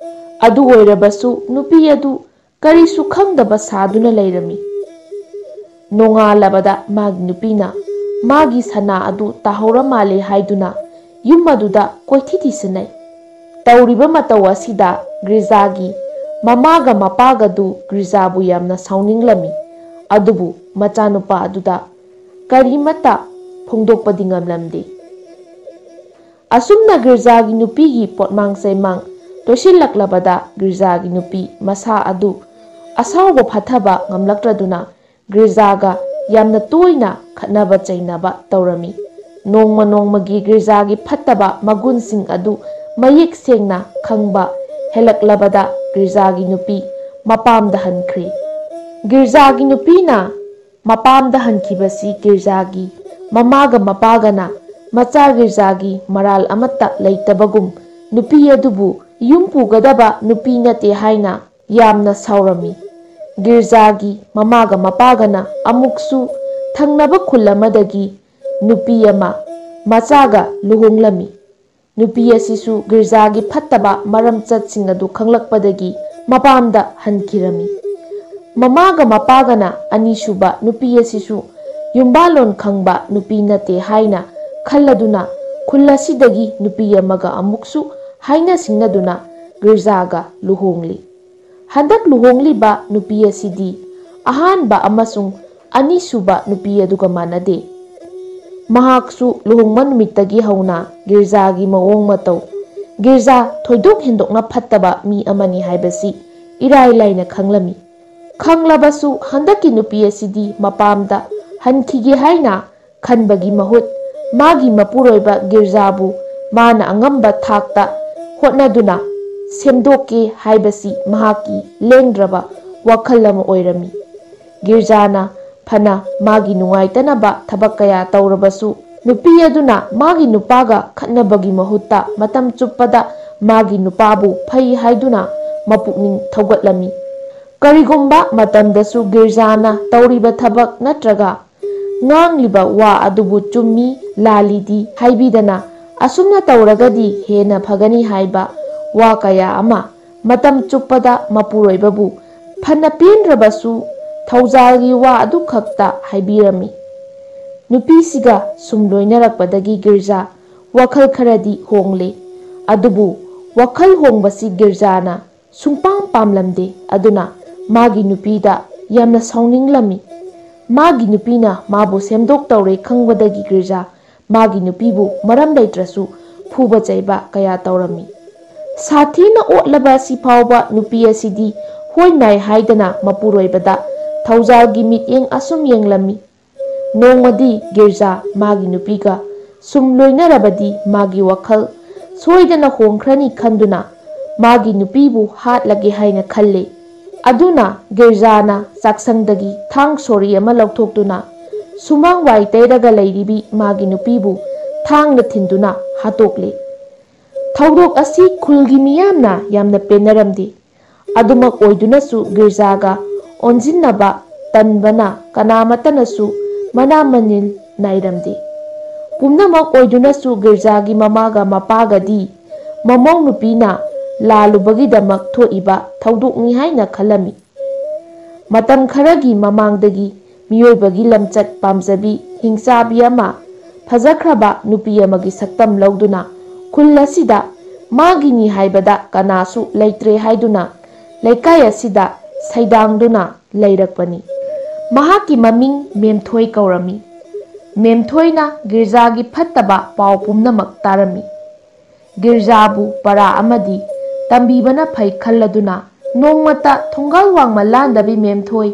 ꯑꯗꯨ ꯑꯣꯏꯔꯕꯁꯨ, ꯅꯨꯄꯤ ꯑꯗꯨ ꯀꯔꯤꯁꯨ ꯈꯪꯗꯕ ꯁꯥꯗꯨꯅ ꯂꯩꯔꯝꯃꯤ꯫ ꯅꯣꯡꯉꯥꯜꯂꯕꯗ ꯃꯥꯒꯤ ꯅꯨꯄꯤꯅ ꯃꯥꯒꯤ ꯁꯅꯥ ꯑꯗꯨ ꯇꯥꯍꯧꯔ ꯃꯥꯜꯂꯦ ꯍꯥꯏꯗꯨꯅ ꯌꯨꯝ ꯑꯗꯨꯗ ꯀꯣꯏꯊꯤ ꯊꯤꯁꯤꯟꯅꯩ꯫ ꯇꯧꯔꯤꯕ ꯃꯇꯧ ꯑꯁꯤꯗ ꯒ꯭ꯔꯤꯖꯥꯒꯤ ꯃꯃꯥꯒ ꯃꯄꯥꯒꯗꯨ ꯒ꯭ꯔꯤꯖꯥꯕꯨ ꯌꯥꯝꯅ ꯁꯥꯎꯅꯤꯡꯂꯝꯃꯤ꯫ ꯑꯗꯨꯕꯨ ꯃꯆꯥꯅꯨꯄꯥ ꯑꯗꯨꯗ ꯀꯔꯤꯃꯠꯇ ꯐꯣꯡꯗꯣꯛꯄꯗꯤ ꯉꯝꯂꯝꯗꯦ꯫ ꯑꯁꯨꯝꯅ ꯒ꯭ꯔꯤꯖꯥꯒꯤ ꯅꯨꯄꯤꯒꯤ ꯄꯣꯠꯃꯥꯡ ꯆꯩꯃꯥꯡ ꯇꯣꯏꯁꯤꯜꯂꯛꯂꯕꯗ ꯒꯤꯔꯖꯥꯒꯤ ꯅꯨꯄꯤ ꯃꯁꯥ ꯑꯗꯨ ꯑꯁꯥꯎꯕ ꯐꯥꯊꯕ ꯉꯝꯂꯛꯇ꯭ꯔꯗꯨꯅ ꯒꯤꯔꯖꯥꯒ ꯌꯥꯝꯅ ꯇꯣꯏꯅ ꯈꯠꯅꯕ ꯆꯩꯅꯕ ꯇꯧꯔꯝꯃꯤ꯫ ꯅꯣꯡꯃ ꯅꯣꯡꯃꯒꯤ ꯒꯤꯔꯖꯥꯒꯤ ꯐꯠꯇꯕ ꯃꯒꯨꯟꯁꯤꯡ ꯑꯗꯨ ꯃꯌꯦꯛ ꯁꯦꯡꯅ ꯈꯪꯕ ꯍꯦꯜꯂꯛꯂꯕꯗ ꯒꯤꯔꯖꯥꯒꯤ ꯅꯨꯄꯤ ꯃꯄꯥꯝꯗ ꯍꯟꯈ꯭ꯔꯤ꯫ ꯒꯤꯔꯖꯥꯒꯤ ꯅꯨꯄꯤꯅ ꯃꯄꯥꯝꯗ ꯍꯟꯈꯤꯕꯁꯤ ꯒꯤꯔꯖꯥꯒꯤ ꯃꯃꯥꯒ ꯃꯄꯥꯒꯅ ꯃꯆꯥ ꯒꯤꯔꯖꯥꯒꯤ ꯃꯔꯥꯜ ꯑꯃꯠꯇ ꯂꯩꯇꯕꯒꯨꯝ ꯅꯨꯄꯤ ꯑꯗꯨꯕꯨ ꯌꯨꯝ ꯄꯨꯒꯗꯕ ꯅꯨꯄꯤ ꯅꯠꯇꯦ ꯍꯥꯏꯅ ꯌꯥꯝꯅ ꯁꯥꯎꯔꯝꯃꯤ꯫ ꯒꯤꯔꯖꯥꯒꯤ ꯃꯃꯥꯒ ꯃꯄꯥꯒꯅ ꯑꯃꯨꯛꯁꯨ ꯊꯪꯅꯕ ꯈꯨꯜ ꯑꯃꯗꯒꯤ ꯅꯨꯄꯤ ꯑꯃ ꯃꯆꯥꯒ ꯂꯨꯍꯣꯡꯂꯝꯃꯤ꯫ ꯅꯨꯄꯤ ꯑꯁꯤꯁꯨ ꯒꯤꯔꯖꯥꯒꯤ ꯐꯠꯇꯕ ꯃꯔꯝꯆꯠꯁꯤꯡ ꯑꯗꯨ ꯈꯪꯂꯛꯄꯗꯒꯤ ꯃꯄꯥꯝꯗ ꯍꯟꯈꯤꯔꯝꯃꯤ꯫ ꯃꯃꯥꯒ ꯃꯄꯥꯒꯅ ꯑꯅꯤꯁꯨꯕ ꯅꯨꯄꯤ ꯑꯁꯤꯁꯨ ꯌꯨꯝꯕꯥꯜꯂꯣꯟ ꯈꯪꯕ ꯅꯨꯄꯤ ꯅꯠꯇꯦ ꯍꯥꯏꯅ ꯈꯜꯂꯗꯨꯅ ꯈꯨꯜ ꯑꯁꯤꯗꯒꯤ ꯅꯨꯄꯤ ꯑꯃꯒ ꯑꯃꯨꯛꯁꯨ ꯍꯥꯏꯅ ꯁꯤꯡꯅꯗꯨꯅ ꯒꯤꯔꯖꯥꯒ ꯂꯨꯍꯣꯡꯂꯤ꯫ ꯍꯟꯗꯛ ꯂꯨꯍꯣꯡꯂꯤꯕ ꯅꯨꯄꯤ ꯑꯁꯤꯗꯤ ꯑꯍꯥꯟꯕ ꯑꯃꯁꯨꯡ ꯑꯅꯤꯁꯨꯕ ꯅꯨꯄꯤ ꯑꯗꯨꯒ ꯃꯥꯟꯅꯗꯦ꯫ ꯃꯍꯥꯛꯁꯨ ꯂꯨꯍꯣꯡꯕ ꯅꯨꯃꯤꯠꯇꯒꯤ ꯍꯧꯅ ꯒꯤꯔꯖꯥꯒꯤ ꯃꯑꯣꯡ ꯃꯇꯧ, ꯒꯤꯔꯖꯥ ꯊꯣꯏꯗꯣꯛ ꯍꯦꯟꯗꯣꯛꯅ ꯐꯠꯇꯕ ꯃꯤ ꯑꯃꯅꯤ ꯍꯥꯏꯕꯁꯤ ꯏꯔꯥꯏ ꯂꯥꯏꯅ ꯈꯪꯂꯝꯃꯤ꯫ ꯈꯪꯂꯕꯁꯨ ꯍꯟꯗꯛꯀꯤ ꯅꯨꯄꯤ ꯑꯁꯤꯗꯤ ꯃꯄꯥꯝꯗ ꯍꯟꯈꯤꯒꯦ ꯍꯥꯏꯅ ꯈꯟꯕꯒꯤ ꯃꯍꯨꯠ ꯃꯥꯒꯤ ꯃꯄꯨꯔꯣꯏꯕ ꯒꯤꯔꯖꯥꯕꯨ ꯃꯥꯅ ꯑꯉꯝꯕ ꯊꯥꯛꯇ ꯍꯣꯠꯅꯗꯨꯅ ꯁꯦꯝꯗꯣꯛꯀꯦ ꯍꯥꯏꯕꯁꯤ ꯃꯍꯥꯛꯀꯤ ꯂꯦꯡꯗ꯭ꯔꯕ ꯋꯥꯈꯜ ꯑꯃ ꯑꯣꯏꯔꯝꯃꯤ꯫ ꯒꯤꯔꯖꯥꯅ ꯐꯅ ꯃꯥꯒꯤ ꯅꯨꯡꯉꯥꯏꯇꯅꯕ ꯊꯕꯛ ꯀꯌꯥ ꯇꯧꯔꯕꯁꯨ ꯅꯨꯄꯤ ꯑꯗꯨꯅ ꯃꯥꯒꯤ ꯅꯨꯄꯥꯒ ꯈꯠꯅꯕꯒꯤ ꯃꯍꯨꯠꯇ ꯃꯇꯝ ꯆꯨꯞꯄꯗ ꯃꯥꯒꯤ ꯅꯨꯄꯥꯕꯨ ꯐꯩ ꯍꯥꯏꯗꯨꯅ ꯃꯄꯨꯛꯅꯤꯡ ꯊꯧꯒꯠꯂꯝꯃꯤ꯫ ꯀꯔꯤꯒꯨꯝꯕ ꯃꯇꯝꯗꯁꯨ ꯒꯤꯔꯖꯥꯅ ꯇꯧꯔꯤꯕ ꯊꯕꯛ ꯅꯠꯇ꯭ꯔꯒ ꯉꯥꯡꯂꯤꯕ ꯋꯥ ꯑꯗꯨꯕꯨ ꯆꯨꯝꯃꯤ ꯂꯥꯜꯂꯤꯗꯤ ꯍꯥꯏꯕꯤꯗꯅ ꯑꯁꯨꯝꯅ ꯇꯧꯔꯒꯗꯤ ꯍꯦꯟꯅ ꯐꯒꯅꯤ ꯍꯥꯏꯕ ꯋꯥ ꯀꯌꯥ ꯑꯃ ꯃꯇꯝ ꯆꯨꯞꯄꯗ ꯃꯄꯨꯔꯣꯏꯕꯕꯨ ꯐꯅ ꯄꯦꯟꯗ꯭ꯔꯕꯁꯨ ꯊꯧꯖꯥꯜꯒꯤ ꯋꯥ ꯑꯗꯨꯈꯛꯇ ꯍꯥꯏꯕꯤꯔꯝꯃꯤ꯫ ꯅꯨꯄꯤꯁꯤꯒ ꯁꯨꯝ ꯂꯣꯏꯅꯔꯛꯄꯗꯒꯤ ꯒꯤꯔꯖꯥ ꯋꯥꯈꯜ ꯈꯔꯗꯤ ꯍꯣꯡꯂꯦ꯫ ꯑꯗꯨꯕꯨ ꯋꯥꯈꯜ ꯍꯣꯡꯕꯁꯤ ꯒꯤꯔꯖꯥꯅ ꯁꯨꯡꯄꯥꯝ ꯄꯥꯝꯂꯝꯗꯦ꯫ ꯑꯗꯨꯅ ꯃꯥꯒꯤ ꯅꯨꯄꯤꯗ ꯌꯥꯝꯅ ꯁꯥꯎꯅꯤꯡꯂꯝꯃꯤ꯫ ꯃꯥꯒꯤ ꯅꯨꯄꯤꯅ ꯃꯥꯕꯨ ꯁꯦꯝꯗꯣꯛꯇꯧꯔꯦ ꯈꯪꯕꯗꯒꯤ ꯒꯤꯔꯖꯥ ꯃꯥꯒꯤ ꯅꯨꯄꯤꯕꯨ ꯃꯔꯝ ꯂꯩꯇ꯭ꯔꯁꯨ ꯐꯨꯕ ꯆꯩꯕ ꯀꯌꯥ ꯇꯧꯔꯝꯃꯤ꯫ ꯁꯥꯊꯤꯅ ꯑꯣꯠꯂꯕ ꯑꯁꯤ ꯐꯥꯎꯕ ꯅꯨꯄꯤ ꯑꯁꯤꯗꯤ ꯍꯣꯏ ꯃꯥꯏ ꯍꯥꯏꯗꯅ ꯃꯄꯨꯔꯣꯏꯕꯗ ꯊꯧꯖꯥꯜꯒꯤ ꯃꯤꯠꯌꯦꯡ ꯑꯁꯨꯝ ꯌꯦꯡꯂꯝꯃꯤ꯫ ꯅꯣꯡꯃꯗꯤ ꯒꯤꯔꯖꯥ ꯃꯥꯒꯤ ꯅꯨꯄꯤꯒ ꯁꯨꯝ ꯂꯣꯏꯅꯔꯕꯗꯤ ꯃꯥꯒꯤ ꯋꯥꯈꯜ ꯁꯣꯏꯗꯅ ꯍꯣꯡꯈ꯭ꯔꯅꯤ ꯈꯟꯗꯨꯅ ꯃꯥꯒꯤ ꯅꯨꯄꯤꯕꯨ ꯍꯥꯠꯂꯒꯦ ꯍꯥꯏꯅ ꯈꯜꯂꯦ꯫ ꯑꯗꯨꯅ ꯒꯤꯔꯖꯥꯅ ꯆꯥꯛꯁꯪꯗꯒꯤ ꯊꯥꯡ ꯁꯣꯔꯤ ꯑꯃ ꯂꯧꯊꯣꯛꯇꯨꯅ ꯁꯨꯃꯥꯡ ꯋꯥꯏ ꯇꯩꯔꯒ ꯂꯩꯔꯤꯕꯤ ꯃꯥꯒꯤ ꯅꯨꯄꯤꯕꯨ ꯊꯥꯡꯅ ꯊꯤꯟꯗꯨꯅ ꯍꯥꯠꯇꯣꯛꯂꯦ꯫ ꯊꯧꯗꯣꯛ ꯑꯁꯤ ꯈꯨꯜꯒꯤ ꯃꯤꯌꯥꯝꯅ ꯌꯥꯝꯅ ꯄꯦꯟꯅꯔꯝꯗꯦ꯫ ꯑꯗꯨꯃꯛ ꯑꯣꯏꯗꯨꯅꯁꯨ ꯒꯤꯔꯖꯥꯒ ꯑꯣꯟꯁꯤꯟꯅꯕ ꯇꯟꯕꯅ ꯀꯅꯥꯃꯠꯇꯅꯁꯨ ꯃꯅꯥ ꯃꯅꯤꯜ ꯅꯥꯏꯔꯝꯗꯦ꯫ ꯄꯨꯝꯅꯃꯛ ꯑꯣꯏꯗꯨꯅꯁꯨ ꯒꯤꯔꯖꯥꯒꯤ ꯃꯃꯥꯒ ꯃꯄꯥꯒꯗꯤ ꯃꯃꯧ ꯅꯨꯄꯤꯅ ꯂꯥꯜꯂꯨꯕꯒꯤꯗꯃꯛ ꯊꯣꯛꯏꯕ ꯊꯧꯗꯣꯛꯅꯤ ꯍꯥꯏꯅ ꯈꯜꯂꯝꯃꯤ꯫ ꯃꯇꯝ ꯈꯔꯒꯤ ꯃꯃꯥꯡꯗꯒꯤ ꯃꯤꯑꯣꯏꯕꯒꯤ ꯂꯝꯆꯠ ꯄꯥꯝꯖꯕꯤ ꯍꯤꯡꯆꯥꯕꯤ ꯑꯃ ꯐꯖꯈ꯭ꯔꯕ ꯅꯨꯄꯤ ꯑꯃꯒꯤ ꯁꯛꯇꯝ ꯂꯧꯗꯨꯅ ꯈꯨꯜ ꯑꯁꯤꯗ ꯃꯥꯒꯤꯅꯤ ꯍꯥꯏꯕꯗ ꯀꯅꯥꯁꯨ ꯂꯩꯇ꯭ꯔꯦ ꯍꯥꯏꯗꯨꯅ ꯂꯩꯀꯥꯏ ꯑꯁꯤꯗ ꯁꯩꯗꯥꯡꯗꯨꯅ ꯂꯩꯔꯛꯄꯅꯤ꯫ ꯃꯍꯥꯛꯀꯤ ꯃꯃꯤꯡ ꯃꯦꯝꯊꯣꯏ ꯀꯧꯔꯝꯃꯤ꯫ ꯃꯦꯝꯊꯣꯏꯅ ꯒꯤꯔꯖꯥꯒꯤ ꯐꯠꯇꯕ ꯄꯥꯎ ꯄꯨꯝꯅꯃꯛ ꯇꯥꯔꯝꯃꯤ꯫ ꯒꯤꯔꯖꯥꯕꯨ ꯄꯔꯥ ꯑꯃꯗꯤ ꯇꯝꯕꯤꯕꯅ ꯐꯩ ꯈꯜꯂꯗꯨꯅ ꯅꯣꯡꯃꯇ ꯊꯣꯡꯒꯥꯜ ꯋꯥꯡꯃ ꯂꯥꯟꯗꯕꯤ ꯃꯦꯝꯊꯣꯏ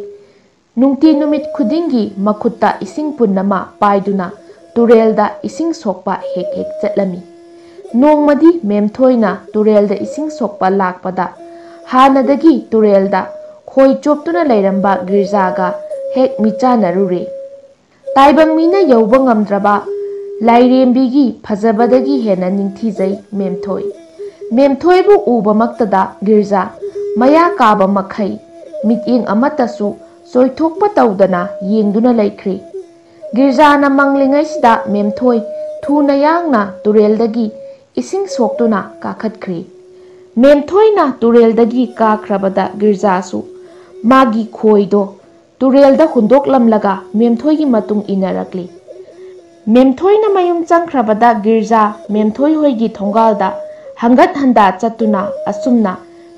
ꯅꯨꯡꯇꯤ ꯅꯨꯃꯤꯠ ꯈꯨꯗꯤꯡꯒꯤ ꯃꯈꯨꯠꯇ ꯏꯁꯤꯡ ꯄꯨꯟ ꯑꯃ ꯄꯥꯏꯗꯨꯅ ꯇꯨꯔꯦꯜꯗ ꯏꯁꯤꯡ ꯁꯣꯛꯄ ꯍꯦꯛ ꯍꯦꯛ ꯆꯠꯂꯝꯃꯤ꯫ ꯅꯣꯡꯃꯗꯤ ꯃꯦꯝꯊꯣꯏꯅ ꯇꯨꯔꯦꯜꯗ ꯏꯁꯤꯡ ꯁꯣꯛꯄ ꯂꯥꯛꯄꯗ ꯍꯥꯟꯅꯗꯒꯤ ꯇꯨꯔꯦꯜꯗ ꯈꯣꯏ ꯆꯣꯞꯇꯨꯅ ꯂꯩꯔꯝꯕ ꯒꯤꯔꯖꯥꯒ ꯍꯦꯛ ꯃꯤꯆꯥꯟꯅꯔꯨꯔꯦ꯫ ꯇꯥꯏꯕꯪ ꯃꯤꯅ ꯌꯧꯕ ꯉꯝꯗ꯭ꯔꯕ ꯂꯥꯏꯔꯦꯝꯕꯤꯒꯤ ꯐꯖꯕꯗꯒꯤ ꯍꯦꯟꯅ ꯅꯤꯡꯊꯤꯖꯩ ꯃꯦꯝꯊꯣꯏ꯫ ꯃꯦꯝꯊꯣꯏꯕꯨ ꯎꯕꯃꯛꯇꯗ ꯒꯤꯔꯖꯥ ꯃꯌꯥ ꯀꯥꯕ ꯃꯈꯩ ꯃꯤꯠꯌꯦꯡ ꯑꯃꯠꯇꯁꯨ ꯆꯣꯏꯊꯣꯛꯄ ꯇꯧꯗꯅ ꯌꯦꯡꯗꯨꯅ ꯂꯩꯈ꯭ꯔꯦ꯫ ꯒꯤꯔꯖꯥꯅ ꯃꯪꯂꯤꯉꯩꯁꯤꯗ ꯃꯦꯝꯊꯣꯏ ꯊꯨꯅ ꯌꯥꯡꯅ ꯇꯨꯔꯦꯜꯗꯒꯤ ꯏꯁꯤꯡ ꯁꯣꯛꯇꯨꯅ ꯀꯥꯈꯠꯈ꯭ꯔꯦ꯫ ꯃꯦꯝꯊꯣꯏꯅ ꯇꯨꯔꯦꯜꯗꯒꯤ ꯀꯥꯈ꯭ꯔꯕꯗ ꯒꯤꯔꯖꯥꯁꯨ ꯃꯥꯒꯤ ꯈꯣꯏꯗꯣ ꯇꯨꯔꯦꯜꯗ ꯍꯨꯟꯗꯣꯛꯂꯝꯂꯒ ꯃꯦꯝꯊꯣꯏꯒꯤ ꯃꯇꯨꯡ ꯏꯟꯅꯔꯛꯂꯤ꯫ ꯃꯦꯝꯊꯣꯏꯅ ꯃꯌꯨꯝ ꯆꯪꯈ꯭ꯔꯕꯗ ꯒꯤꯔꯖꯥ ꯃꯦꯝꯊꯣꯏ ꯍꯣꯏꯒꯤ ꯊꯣꯡꯒꯥꯜꯗ ꯍꯪꯒꯠ ꯍꯟꯗꯥ ꯆꯠꯇꯨꯅ ꯑꯁꯨꯝꯅ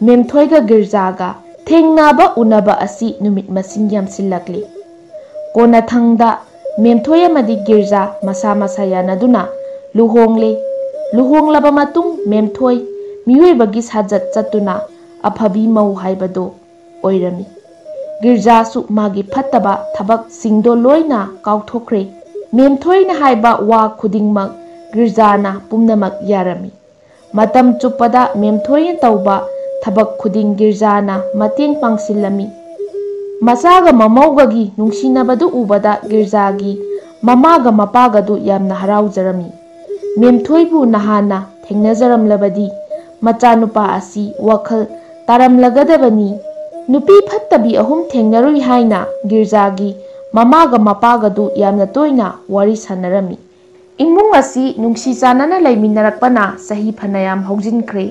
ꯃꯦꯝꯊꯣꯏꯒ ꯒꯤꯔꯖꯥꯒ ꯊꯦꯡꯅꯕ ꯎꯅꯕ ꯑꯁꯤ ꯅꯨꯃꯤꯠ ꯃꯁꯤꯡ ꯌꯥꯝꯁꯤꯜꯂꯛꯂꯤ꯫ ꯀꯣꯟꯅꯊꯪꯗ ꯃꯦꯝꯊꯣꯏ ꯑꯃꯗꯤ ꯒꯤꯔꯖꯥ ꯃꯁꯥ ꯃꯁꯥ ꯌꯥꯅꯗꯨꯅ ꯂꯨꯍꯣꯡꯂꯦ꯫ ꯂꯨꯍꯣꯡꯂꯕ ꯃꯇꯨꯡ ꯃꯦꯝꯊꯣꯏ ꯃꯤꯑꯣꯏꯕꯒꯤ ꯁꯥꯖꯠ ꯆꯠꯇꯨꯅ ꯑꯐꯕꯤ ꯃꯧ ꯍꯥꯏꯕꯗꯣ ꯑꯣꯏꯔꯝꯃꯤ꯫ ꯒꯤꯔꯖꯥꯁꯨ ꯃꯥꯒꯤ ꯐꯠꯇꯕ ꯊꯕꯛꯁꯤꯡꯗꯣ ꯂꯣꯏꯅ ꯀꯥꯎꯊꯣꯛꯈ꯭ꯔꯦ꯫ ꯃꯦꯝꯊꯣꯏꯅ ꯍꯥꯏꯕ ꯋꯥ ꯈꯨꯗꯤꯡꯃꯛ ꯒꯤꯔꯖꯥꯅ ꯄꯨꯝꯅꯃꯛ ꯌꯥꯔꯝꯃꯤ꯫ ꯃꯇꯝ ꯆꯨꯞꯄꯗ ꯃꯦꯝꯊꯣꯏꯅ ꯇꯧꯕ ꯊꯕꯛ ꯈꯨꯗꯤꯡ ꯒꯤꯔꯖꯥꯅ ꯃꯇꯦꯡ ꯄꯥꯡꯁꯤꯜꯂꯝꯃꯤ꯫ ꯃꯆꯥꯒ ꯃꯃꯧꯒꯒꯤ ꯅꯨꯡꯁꯤꯅꯕꯗꯨ ꯎꯕꯗ ꯒꯤꯔꯖꯥꯒꯤ ꯃꯃꯥꯒ ꯃꯄꯥꯒꯗꯨ ꯌꯥꯝꯅ ꯍꯔꯥꯎꯖꯔꯝꯃꯤ꯫ ꯃꯦꯝꯊꯣꯏꯕꯨ ꯅꯍꯥꯟꯅ ꯊꯦꯡꯅꯖꯔꯝꯂꯕꯗꯤ ꯃꯆꯥꯅꯨꯄꯥ ꯑꯁꯤ ꯋꯥꯈꯜ ꯇꯥꯔꯝꯂꯒꯗꯕꯅꯤ꯫ ꯅꯨꯄꯤ ꯐꯠꯇꯕꯤ ꯑꯍꯨꯝ ꯊꯦꯡꯅꯔꯨꯏ ꯍꯥꯏꯅ ꯒꯤꯔꯖꯥꯒꯤ ꯃꯃꯥꯒ ꯃꯄꯥꯒꯗꯨ ꯌꯥꯝꯅ ꯇꯣꯏꯅ ꯋꯥꯔꯤ ꯁꯥꯟꯅꯔꯝꯃꯤ꯫ ꯏꯃꯨꯡ ꯑꯁꯤ ꯅꯨꯡꯁꯤ ꯆꯥꯟꯅꯅ ꯂꯩꯃꯤꯟꯅꯔꯛꯄꯅ ꯆꯍꯤ ꯐꯅꯌꯥꯝ ꯍꯧꯖꯤꯟꯈ꯭ꯔꯦ꯫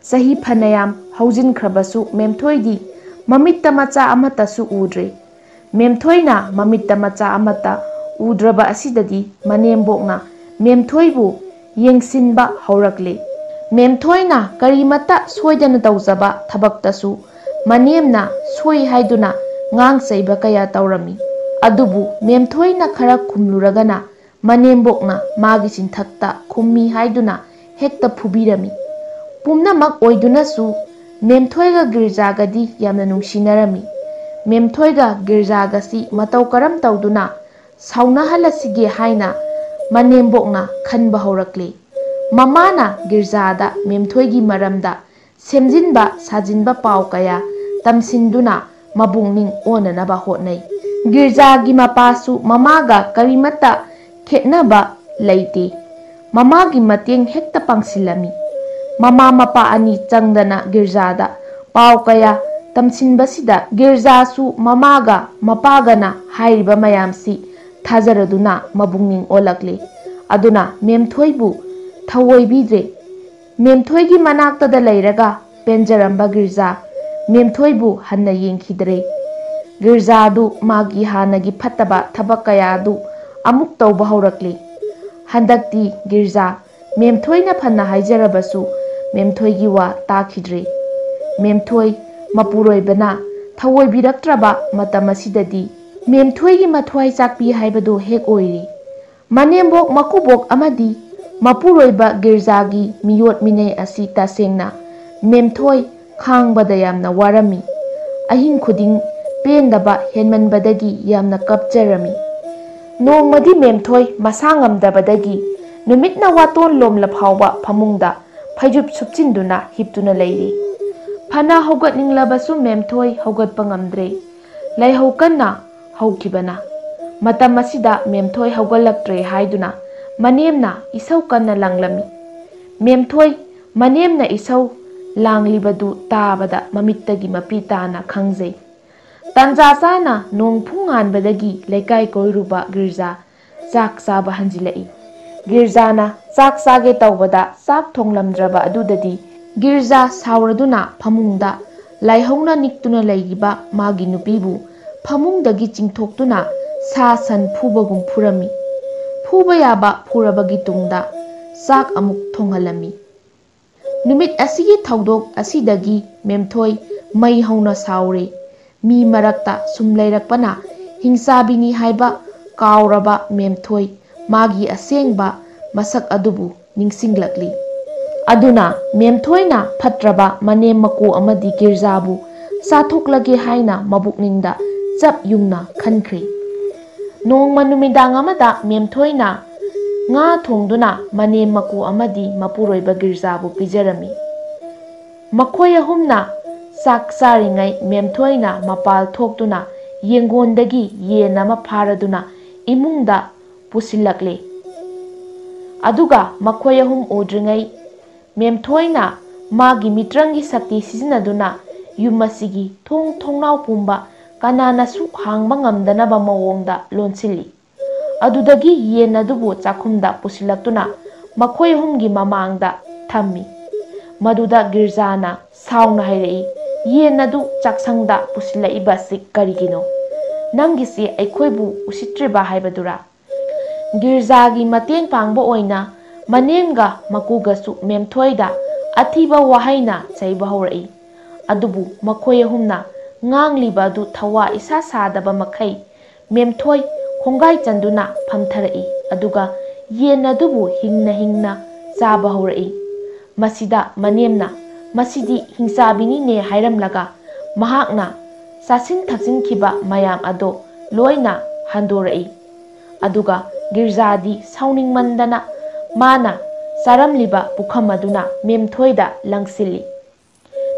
ꯆꯍꯤ ꯐꯅꯌꯥꯝ ꯍꯧꯖꯤꯟꯈ꯭ꯔꯕꯁꯨ ꯃꯦꯝꯊꯣꯏꯗꯤ ꯃꯃꯤꯠꯇ ꯃꯆꯥ ꯑꯃꯠꯇꯁꯨ ꯎꯗ꯭ꯔꯦ꯫ ꯃꯦꯝꯊꯣꯏꯅ ꯃꯃꯤꯠꯇ ꯃꯆꯥ ꯑꯃꯠꯇ ꯎꯗ꯭ꯔꯕ ꯑꯁꯤꯗꯗꯤ ꯃꯅꯦꯝꯕꯣꯛꯅ ꯃꯦꯝꯊꯣꯏꯕꯨ ꯌꯦꯡꯁꯤꯟꯕ ꯍꯧꯔꯛꯂꯦ꯫ ꯃꯦꯝꯊꯣꯏꯅ ꯀꯔꯤꯃꯠꯇ ꯁꯣꯏꯗꯅ ꯇꯧꯖꯕ ꯊꯕꯛꯇꯁꯨ ꯃꯅꯦꯝꯅ ꯁꯣꯏ ꯍꯥꯏꯗꯨꯅ ꯉꯥꯡ ꯆꯩꯕ ꯀꯌꯥ ꯇꯧꯔꯝꯃꯤ꯫ ꯑꯗꯨꯕꯨ ꯃꯦꯝꯊꯣꯏꯅ ꯈꯔ ꯈꯨꯝꯂꯨꯔꯒꯅ ꯃꯅꯦꯝꯕꯣꯛꯅ ꯃꯥꯒꯤ ꯆꯤꯟꯊꯛꯇ ꯈꯨꯝꯃꯤ ꯍꯥꯏꯗꯨꯅ ꯍꯦꯛꯇ ꯐꯨꯕꯤꯔꯝꯃꯤ꯫ ꯄꯨꯝꯅꯃꯛ ꯑꯣꯏꯗꯨꯅꯁꯨ ꯃꯦꯝꯊꯣꯏꯒ ꯒꯤꯔꯖꯥꯒꯗꯤ ꯌꯥꯝꯅ ꯅꯨꯡꯁꯤꯅꯔꯝꯃꯤ꯫ ꯃꯦꯝꯊꯣꯏꯒ ꯒꯤꯔꯖꯥꯒꯁꯤ ꯃꯇꯧ ꯀꯔꯝ ꯇꯧꯗꯨꯅ ꯁꯥꯎꯅꯍꯜꯂꯁꯤꯒꯦ ꯍꯥꯏꯅ ꯃꯅꯦꯝꯕꯣꯛꯅ ꯈꯟꯕ ꯍꯧꯔꯛꯂꯦ꯫ ꯃꯃꯥꯅ ꯒꯤꯔꯖꯥꯗ ꯃꯦꯝꯊꯣꯏꯒꯤ ꯃꯔꯝꯗ ꯁꯦꯝꯖꯤꯟꯕ ꯁꯥꯖꯤꯟꯕ ꯄꯥꯎ ꯀꯌꯥ ꯇꯝꯁꯤꯟꯗꯨꯅ ꯃꯕꯨꯛꯅꯤꯡ ꯑꯣꯟꯅꯅꯕ ꯍꯣꯠꯅꯩ꯫ ꯒꯤꯔꯖꯥꯒꯤ ꯃꯄꯥꯁꯨ ꯃꯃꯥꯒ ꯀꯔꯤꯃꯠꯇ ꯈꯦꯠꯅꯕ ꯂꯩꯇꯦ꯫ ꯃꯃꯥꯒꯤ ꯃꯇꯦꯡ ꯍꯦꯛꯇ ꯄꯥꯡꯁꯤꯜꯂꯝꯃꯤ꯫ ꯃꯃꯥ ꯃꯄꯥ ꯑꯅꯤ ꯆꯪꯗꯅ ꯒꯤꯔꯖꯥꯗ ꯄꯥꯎ ꯀꯌꯥ ꯇꯝꯁꯤꯟꯕꯁꯤꯗ ꯒꯤꯔꯖꯥꯁꯨ ꯃꯃꯥꯒ ꯃꯄꯥꯒꯅ ꯍꯥꯏꯔꯤꯕ ꯃꯌꯥꯝꯁꯤ ꯊꯥꯖꯔꯗꯨꯅ ꯃꯕꯨꯛꯅꯤꯡ ꯑꯣꯜꯂꯛꯂꯦ꯫ ꯑꯗꯨꯅ ꯃꯦꯝꯊꯣꯏꯕꯨ ꯊꯑꯣꯏꯕꯤꯗ꯭ꯔꯦ꯫ ꯃꯦꯝꯊꯣꯏꯒꯤ ꯃꯅꯥꯛꯇꯗ ꯂꯩꯔꯒ ꯄꯦꯟꯖꯔꯝꯕ ꯒꯤꯔꯖꯥ ꯃꯦꯝꯊꯣꯏꯕꯨ ꯍꯟꯅ ꯌꯦꯡꯈꯤꯗ꯭ꯔꯦ꯫ ꯒꯤꯔꯖꯥ ꯑꯗꯨ ꯃꯥꯒꯤ ꯍꯥꯟꯅꯒꯤ ꯐꯠꯇꯕ ꯊꯕꯛ ꯀꯌꯥ ꯑꯗꯨ ꯑꯃꯨꯛ ꯇꯧꯕ ꯍꯧꯔꯛꯂꯦ꯫ ꯍꯟꯗꯛꯇꯤ ꯒꯤꯔꯖꯥ ꯃꯦꯝꯊꯣꯏꯅ ꯐꯅ ꯍꯥꯏꯖꯔꯕꯁꯨ ꯃꯦꯝꯊꯣꯏꯒꯤ ꯋꯥ ꯇꯥꯈꯤꯗ꯭ꯔꯦ꯫ ꯃꯦꯝꯊꯣꯏ ꯃꯄꯨꯔꯣꯏꯕꯅ ꯊꯑꯣꯏꯕꯤꯔꯛꯇ꯭ꯔꯕ ꯃꯇꯝ ꯑꯁꯤꯗꯗꯤ ꯃꯦꯝꯊꯣꯏꯒꯤ ꯃꯊ꯭ꯋꯥꯏ ꯆꯥꯛꯄꯤ ꯍꯥꯏꯕꯗꯨ ꯍꯦꯛ ꯑꯣꯏꯔꯦ꯫ ꯃꯅꯦꯝꯕꯣꯛ ꯃꯀꯨꯕꯣꯛ ꯑꯃꯗꯤ ꯃꯄꯨꯔꯣꯏꯕ ꯒꯤꯔꯖꯥꯒꯤ ꯃꯤꯑꯣꯠ ꯃꯤꯅꯩ ꯑꯁꯤ ꯇꯁꯦꯡꯅ ꯃꯦꯝꯊꯣꯏ ꯈꯥꯡꯕꯗ ꯌꯥꯝꯅ ꯋꯥꯔꯝꯃꯤ꯫ ꯑꯍꯤꯡ ꯈꯨꯗꯤꯡ ꯄꯦꯟꯗꯕ ꯍꯦꯟꯃꯟꯕꯗꯒꯤ ꯌꯥꯝꯅ ꯀꯞꯆꯔꯝꯃꯤ꯫ ꯅꯣꯡꯃꯗꯤ ꯃꯦꯝꯊꯣꯏ ꯃꯁꯥ ꯉꯝꯗꯕꯗꯒꯤ ꯅꯨꯃꯤꯠꯅ ꯋꯥꯇꯣꯟ ꯂꯣꯝꯂ ꯐꯥꯎꯕ ꯐꯃꯨꯡꯗ ꯐꯩꯖꯨꯞ ꯁꯨꯞꯆꯤꯟꯗꯨꯅ ꯍꯤꯞꯇꯨꯅ ꯂꯩꯔꯤ꯫ ꯐꯅ ꯍꯧꯒꯠꯅꯤꯡꯂꯕꯁꯨ ꯃꯦꯝꯊꯣꯏ ꯍꯧꯒꯠꯄ ꯉꯝꯗ꯭ꯔꯦ꯫ ꯂꯥꯏꯍꯧ ꯀꯟꯅ ꯍꯧꯈꯤꯕꯅ ꯃꯇꯝ ꯑꯁꯤꯗ ꯃꯦꯝꯊꯣꯏ ꯍꯧꯒꯠꯂꯛꯇ꯭ꯔꯦ ꯍꯥꯏꯗꯨꯅ ꯃꯅꯦꯝꯅ ꯏꯁꯧ ꯀꯟꯅ ꯂꯥꯡꯂꯝꯃꯤ꯫ ꯃꯦꯝꯊꯣꯏ ꯃꯅꯦꯝꯅ ꯏꯁꯧ ꯂꯥꯡꯂꯤꯕꯗꯨ ꯇꯥꯕꯗ ꯃꯃꯤꯠꯇꯒꯤ ꯃꯄꯤ ꯇꯥꯅ ꯈꯪꯖꯩ꯫ ꯇꯥꯟꯖꯥ ꯆꯥꯅ ꯅꯣꯡ ꯐꯨꯡꯉꯥꯟꯕꯗꯒꯤ ꯂꯩꯀꯥꯏ ꯀꯣꯏꯔꯨꯕ ꯒꯤꯔꯖꯥ ꯆꯥꯛ ꯆꯥꯕ ꯍꯟꯖꯤꯜꯂꯛꯏ꯫ ꯒꯤꯔꯖꯥꯅ ꯆꯥꯛ ꯆꯥꯒꯦ ꯇꯧꯕꯗ ꯆꯥꯛ ꯊꯣꯡꯂꯝꯗ꯭ꯔꯕ ꯑꯗꯨꯗꯗꯤ ꯒꯤꯔꯖꯥ ꯁꯥꯎꯔꯗꯨꯅ ꯐꯃꯨꯡꯗ ꯂꯥꯏꯍꯧꯅ ꯅꯤꯛꯇꯨꯅ ꯂꯩꯔꯤꯕ ꯃꯥꯒꯤ ꯅꯨꯄꯤꯕꯨ ꯐꯃꯨꯡꯗꯒꯤ ꯆꯤꯡꯊꯣꯛꯇꯨꯅ ꯁꯥ ꯁꯟ ꯐꯨꯕꯒꯨꯝ ꯐꯨꯔꯝꯃꯤ꯫ ꯐꯨꯕ ꯌꯥꯕ ꯐꯨꯔꯕꯒꯤ ꯇꯨꯡꯗ ꯆꯥꯛ ꯑꯃꯨꯛ ꯊꯣꯡꯍꯜꯂꯝꯃꯤ꯫ ꯅꯨꯃꯤꯠ ꯑꯁꯤꯒꯤ ꯊꯧꯗꯣꯛ ꯑꯁꯤꯗꯒꯤ ꯃꯦꯝꯊꯣꯏ ꯃꯩ ꯍꯧꯅ ꯁꯥꯎꯔꯦ꯫ ꯃꯤ ꯃꯔꯛꯇ ꯁꯨꯝ ꯂꯩꯔꯛꯄꯅ ꯍꯤꯡꯆꯥꯕꯤꯅꯤ ꯍꯥꯏꯕ ꯀꯥꯎꯔꯕ ꯃꯦꯝꯊꯣꯏ ꯃꯥꯒꯤ ꯑꯁꯦꯡꯕ ꯃꯁꯛ ꯑꯗꯨꯕꯨ ꯅꯤꯡꯁꯤꯡꯂꯛꯂꯤ꯫ ꯑꯗꯨꯅ ꯃꯦꯝꯊꯣꯏꯅ ꯐꯠꯇ꯭ꯔꯕ ꯃꯅꯦꯝ ꯃꯀꯨ ꯑꯃꯗꯤ ꯒꯤꯔꯖꯥꯕꯨ ꯆꯥꯊꯣꯛꯂꯒꯦ ꯍꯥꯏꯅ ꯃꯕꯨꯛꯅꯤꯡꯗ ꯆꯞ ꯌꯨꯡꯅ ꯈꯟꯈ꯭ꯔꯤ꯫ ꯅꯣꯡꯃ ꯅꯨꯃꯤꯗꯥꯡ ꯑꯃꯗ ꯃꯦꯝꯊꯣꯏꯅ ꯉꯥ ꯊꯣꯡꯗꯨꯅ ꯃꯅꯦꯝ ꯃꯀꯨ ꯑꯃꯗꯤ ꯃꯄꯨꯔꯣꯏꯕ ꯒꯤꯔꯖꯥꯕꯨ ꯄꯤꯖꯔꯝꯃꯤ꯫ ꯃꯈꯣꯏ ꯑꯍꯨꯝꯅ ꯆꯥꯛ ꯆꯥꯔꯤꯉꯩ ꯃꯦꯝꯊꯣꯏꯅ ꯃꯄꯥꯜ ꯊꯣꯛꯇꯨꯅ ꯌꯦꯡꯒꯣꯟꯗꯒꯤ ꯌꯦꯟ ꯑꯃ ꯐꯥꯔꯗꯨꯅ ꯏꯃꯨꯡꯗ ꯄꯨꯁꯤꯜꯂꯛꯂꯦ꯫ ꯑꯗꯨꯒ ꯃꯈꯣꯏ ꯑꯍꯨꯝ ꯎꯗ꯭ꯔꯤꯉꯩ ꯃꯦꯝꯊꯣꯏꯅ ꯃꯥꯒꯤ ꯃꯤꯇ꯭ꯔꯪꯒꯤ ꯁꯛꯇꯤ ꯁꯤꯖꯤꯟꯅꯗꯨꯅ ꯌꯨꯝ ꯑꯁꯤꯒꯤ ꯊꯣꯡ ꯊꯣꯡꯅꯥꯎ ꯄꯨꯝꯕ ꯀꯅꯥꯅꯁꯨ ꯍꯥꯡꯕ ꯉꯝꯗꯅꯕ ꯃꯑꯣꯡꯗ ꯂꯣꯟꯁꯤꯜꯂꯤ꯫ ꯑꯗꯨꯗꯒꯤ ꯌꯦꯟ ꯑꯗꯨꯕꯨ ꯆꯥꯛꯈꯨꯝꯗ ꯄꯨꯁꯤꯜꯂꯛꯇꯨꯅ ꯃꯈꯣꯏ ꯑꯍꯨꯝꯒꯤ ꯃꯃꯥꯡꯗ ꯊꯝꯃꯤ꯫ ꯃꯗꯨꯗ ꯒꯤꯔꯖꯥꯅ ꯁꯥꯎꯅ ꯍꯥꯏꯔꯛꯏ, "ꯌꯦꯟ ꯑꯗꯨ ꯆꯥꯛꯁꯪꯗ ꯄꯨꯁꯤꯜꯂꯛꯏꯕ ꯑꯁꯤ ꯀꯔꯤꯒꯤꯅꯣ? ꯅꯪꯒꯤꯁꯤ ꯑꯩꯈꯣꯏꯕꯨ ꯎꯁꯤꯠꯇ꯭ꯔꯤꯕ ꯍꯥꯏꯕꯗꯨꯔꯥ?" ꯒꯤꯔꯖꯥꯒꯤ ꯃꯇꯦꯡ ꯄꯥꯡꯕ ꯑꯣꯏꯅ ꯃꯅꯦꯝꯒ ꯃꯀꯨꯒꯁꯨ ꯃꯦꯝꯊꯣꯏꯗ ꯑꯊꯤꯕ ꯋꯥꯍꯩꯅ ꯆꯩꯕ ꯍꯧꯔꯛꯏ꯫ ꯑꯗꯨꯕꯨ ꯃꯈꯣꯏ ꯑꯍꯨꯝꯅ ꯉꯥꯡꯂꯤꯕ ꯑꯗꯨ ꯊꯋꯥ ꯏꯁꯥ ꯁꯥꯗꯕ ꯃꯈꯩ ꯃꯦꯝꯊꯣꯏ ꯈꯣꯡꯒꯥꯏ ꯆꯟꯗꯨꯅ ꯐꯝꯊꯔꯛꯏ꯫ ꯑꯗꯨꯒ ꯌꯦꯟ ꯑꯗꯨꯕꯨ ꯍꯤꯡꯅ ꯍꯤꯡꯅ ꯆꯥꯕ ꯍꯧꯔꯛꯏ꯫ ꯃꯁꯤꯗ ꯃꯅꯦꯝꯅ, "ꯃꯁꯤꯗꯤ ꯍꯤꯡꯆꯥꯕꯤꯅꯤꯅꯦ" ꯍꯥꯏꯔꯝꯂꯒ, ꯃꯍꯥꯛꯅ ꯆꯥꯁꯤꯟ ꯊꯛꯆꯤꯟꯈꯤꯕ ꯃꯌꯥꯝ ꯑꯗꯣ ꯂꯣꯏꯅ ꯍꯟꯗꯣꯔꯛꯏ꯫ ꯑꯗꯨꯒ ꯒꯤꯔꯖꯥꯗꯤ ꯁꯥꯎꯅꯤꯡꯃꯟꯗꯅ ꯃꯥꯅ ꯆꯥꯔꯝꯂꯤꯕ ꯄꯨꯈꯝ ꯑꯗꯨꯅ ꯃꯦꯝꯊꯣꯏꯗ ꯂꯪꯁꯤꯜꯂꯤ꯫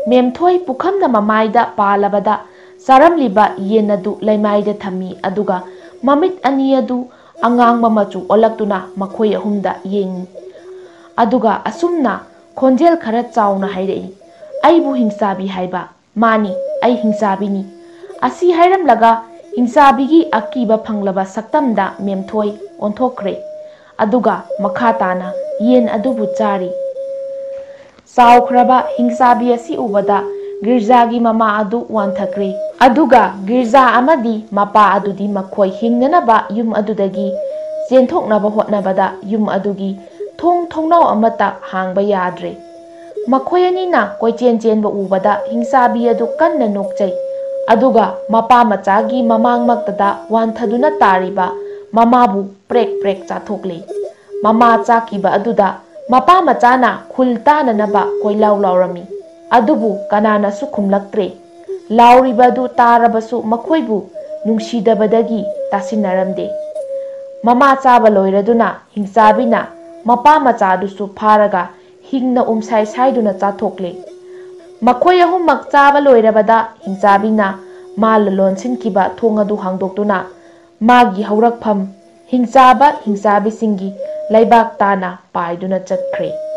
ꯃꯦꯝꯊꯣꯏ ꯄꯨꯈꯝꯅ ꯃꯃꯥꯏꯗ ꯄꯥꯜꯂꯕꯗ ꯆꯥꯔꯝꯂꯤꯕ ꯌꯦꯟ ꯑꯗꯨ ꯂꯩꯃꯥꯏꯗ ꯊꯝꯃꯤ, ꯑꯗꯨꯒ ꯃꯃꯤꯠ ꯑꯅꯤ ꯑꯗꯨ ꯑꯉꯥꯡꯕ ꯃꯆꯨ ꯑꯣꯜꯂꯛꯇꯨꯅ ꯃꯈꯣꯏ ꯑꯍꯨꯝꯗ ꯌꯦꯡꯏ꯫ ꯑꯗꯨꯒ ꯑꯁꯨꯝꯅ ꯈꯣꯟꯖꯦꯜ ꯈꯔ ꯆꯥꯎꯅ ꯍꯥꯏꯔꯛꯏ, "ꯑꯩꯕꯨ ꯍꯤꯡꯆꯥꯕꯤ ꯍꯥꯏꯕ? ꯃꯥꯅꯤ, ꯑꯩ ꯍꯤꯡꯆꯥꯕꯤꯅꯤ"꯫ ꯑꯁꯤ ꯍꯥꯏꯔꯝꯂꯒ ꯍꯤꯡꯆꯥꯕꯤꯒꯤ ꯑꯀꯤꯕ ꯐꯪꯂꯕ ꯁꯛꯇꯝꯗ ꯃꯦꯝꯊꯣꯏ ꯑꯣꯟꯊꯣꯛꯈ꯭ꯔꯦ꯫ ꯑꯗꯨꯒ ꯃꯈꯥ ꯇꯥꯅ ꯌꯦꯟ ꯑꯗꯨꯕꯨ ꯆꯥꯔꯤ꯫ ꯆꯥꯎꯈ꯭ꯔꯕ ꯍꯤꯡꯆꯥꯕꯤ ꯑꯁꯤ ꯎꯕꯗ ꯒꯤꯔꯖꯥꯒꯤ ꯃꯃꯥ ꯑꯗꯨ ꯋꯥꯟꯊꯈ꯭ꯔꯦ꯫ ꯑꯗꯨꯒ ꯒꯤꯔꯖꯥ ꯑꯃꯗꯤ ꯃꯄꯥ ꯑꯗꯨꯗꯤ ꯃꯈꯣꯏ ꯍꯤꯡꯅꯅꯕ ꯌꯨꯝ ꯑꯗꯨꯗꯒꯤ ꯆꯦꯟꯊꯣꯛꯅꯕ ꯍꯣꯠꯅꯕꯗ ꯌꯨꯝ ꯑꯗꯨꯒꯤ ꯊꯣꯡ ꯊꯣꯡꯅꯥꯎ ꯑꯃꯠꯇ ꯍꯥꯡꯕ ꯌꯥꯗ꯭ꯔꯦ꯫ ꯃꯈꯣꯏ ꯑꯅꯤꯅ ꯀꯣꯏꯆꯦꯟ ꯆꯦꯟꯕ ꯎꯕꯗ ꯍꯤꯡꯆꯥꯕꯤ ꯑꯗꯨ ꯀꯟꯅ ꯅꯣꯛꯆꯩ꯫ ꯑꯗꯨꯒ ꯃꯄꯥ ꯃꯆꯥꯒꯤ ꯃꯃꯥꯡꯃꯛꯇꯗ ꯋꯥꯟꯊꯗꯨꯅ ꯇꯥꯔꯤꯕ ꯃꯃꯥꯕꯨ ꯄ꯭ꯔꯦꯛ ꯄ꯭ꯔꯦꯛ ꯆꯥꯊꯣꯛꯂꯦ꯫ ꯃꯃꯥ ꯆꯥꯈꯤꯕ ꯑꯗꯨꯗ ꯃꯄꯥ ꯃꯆꯥꯅ ꯈꯨꯜ ꯇꯥꯅꯅꯕ ꯀꯣꯏꯂꯥꯎ ꯂꯥꯎꯔꯝꯃꯤ꯫ ꯑꯗꯨꯕꯨ ꯀꯅꯥꯅꯁꯨ ꯈꯨꯝꯂꯛꯇ꯭ꯔꯦ꯫ ꯂꯥꯎꯔꯤꯕ ꯑꯗꯨ ꯇꯥꯔꯕꯁꯨ ꯃꯈꯣꯏꯕꯨ ꯅꯨꯡꯁꯤꯗꯕꯗꯒꯤ ꯇꯥꯁꯤꯟꯅꯔꯝꯗꯦ꯫ ꯃꯃꯥ ꯆꯥꯕ ꯂꯣꯏꯔꯗꯨꯅ ꯍꯤꯡꯆꯥꯕꯤꯅ ꯃꯄꯥ ꯃꯆꯥꯗꯨꯁꯨ ꯐꯥꯔꯒ ꯍꯤꯡꯅ ꯎꯝꯁꯥꯏ ꯁꯥꯏꯗꯨꯅ ꯆꯥꯊꯣꯛꯂꯦ꯫ ꯃꯈꯣꯏ ꯑꯍꯨꯝꯃꯛ ꯆꯥꯕ ꯂꯣꯏꯔꯕꯗ ꯍꯤꯡꯆꯥꯕꯤꯅ ꯃꯥ ꯂꯣꯟꯁꯤꯟꯈꯤꯕ ꯊꯣꯡ ꯑꯗꯨ ꯍꯥꯡꯗꯣꯛꯇꯨꯅ ꯃꯥꯒꯤ ꯍꯧꯔꯛꯐꯝ ꯍꯤꯡꯆꯥꯕ ꯍꯤꯡꯆꯥꯕꯤꯁꯤꯡꯒꯤ ꯂꯩꯕꯥꯛ ꯇꯥꯅ ꯄꯥꯏꯗꯨꯅ ꯆꯠꯈ꯭ꯔꯦ꯫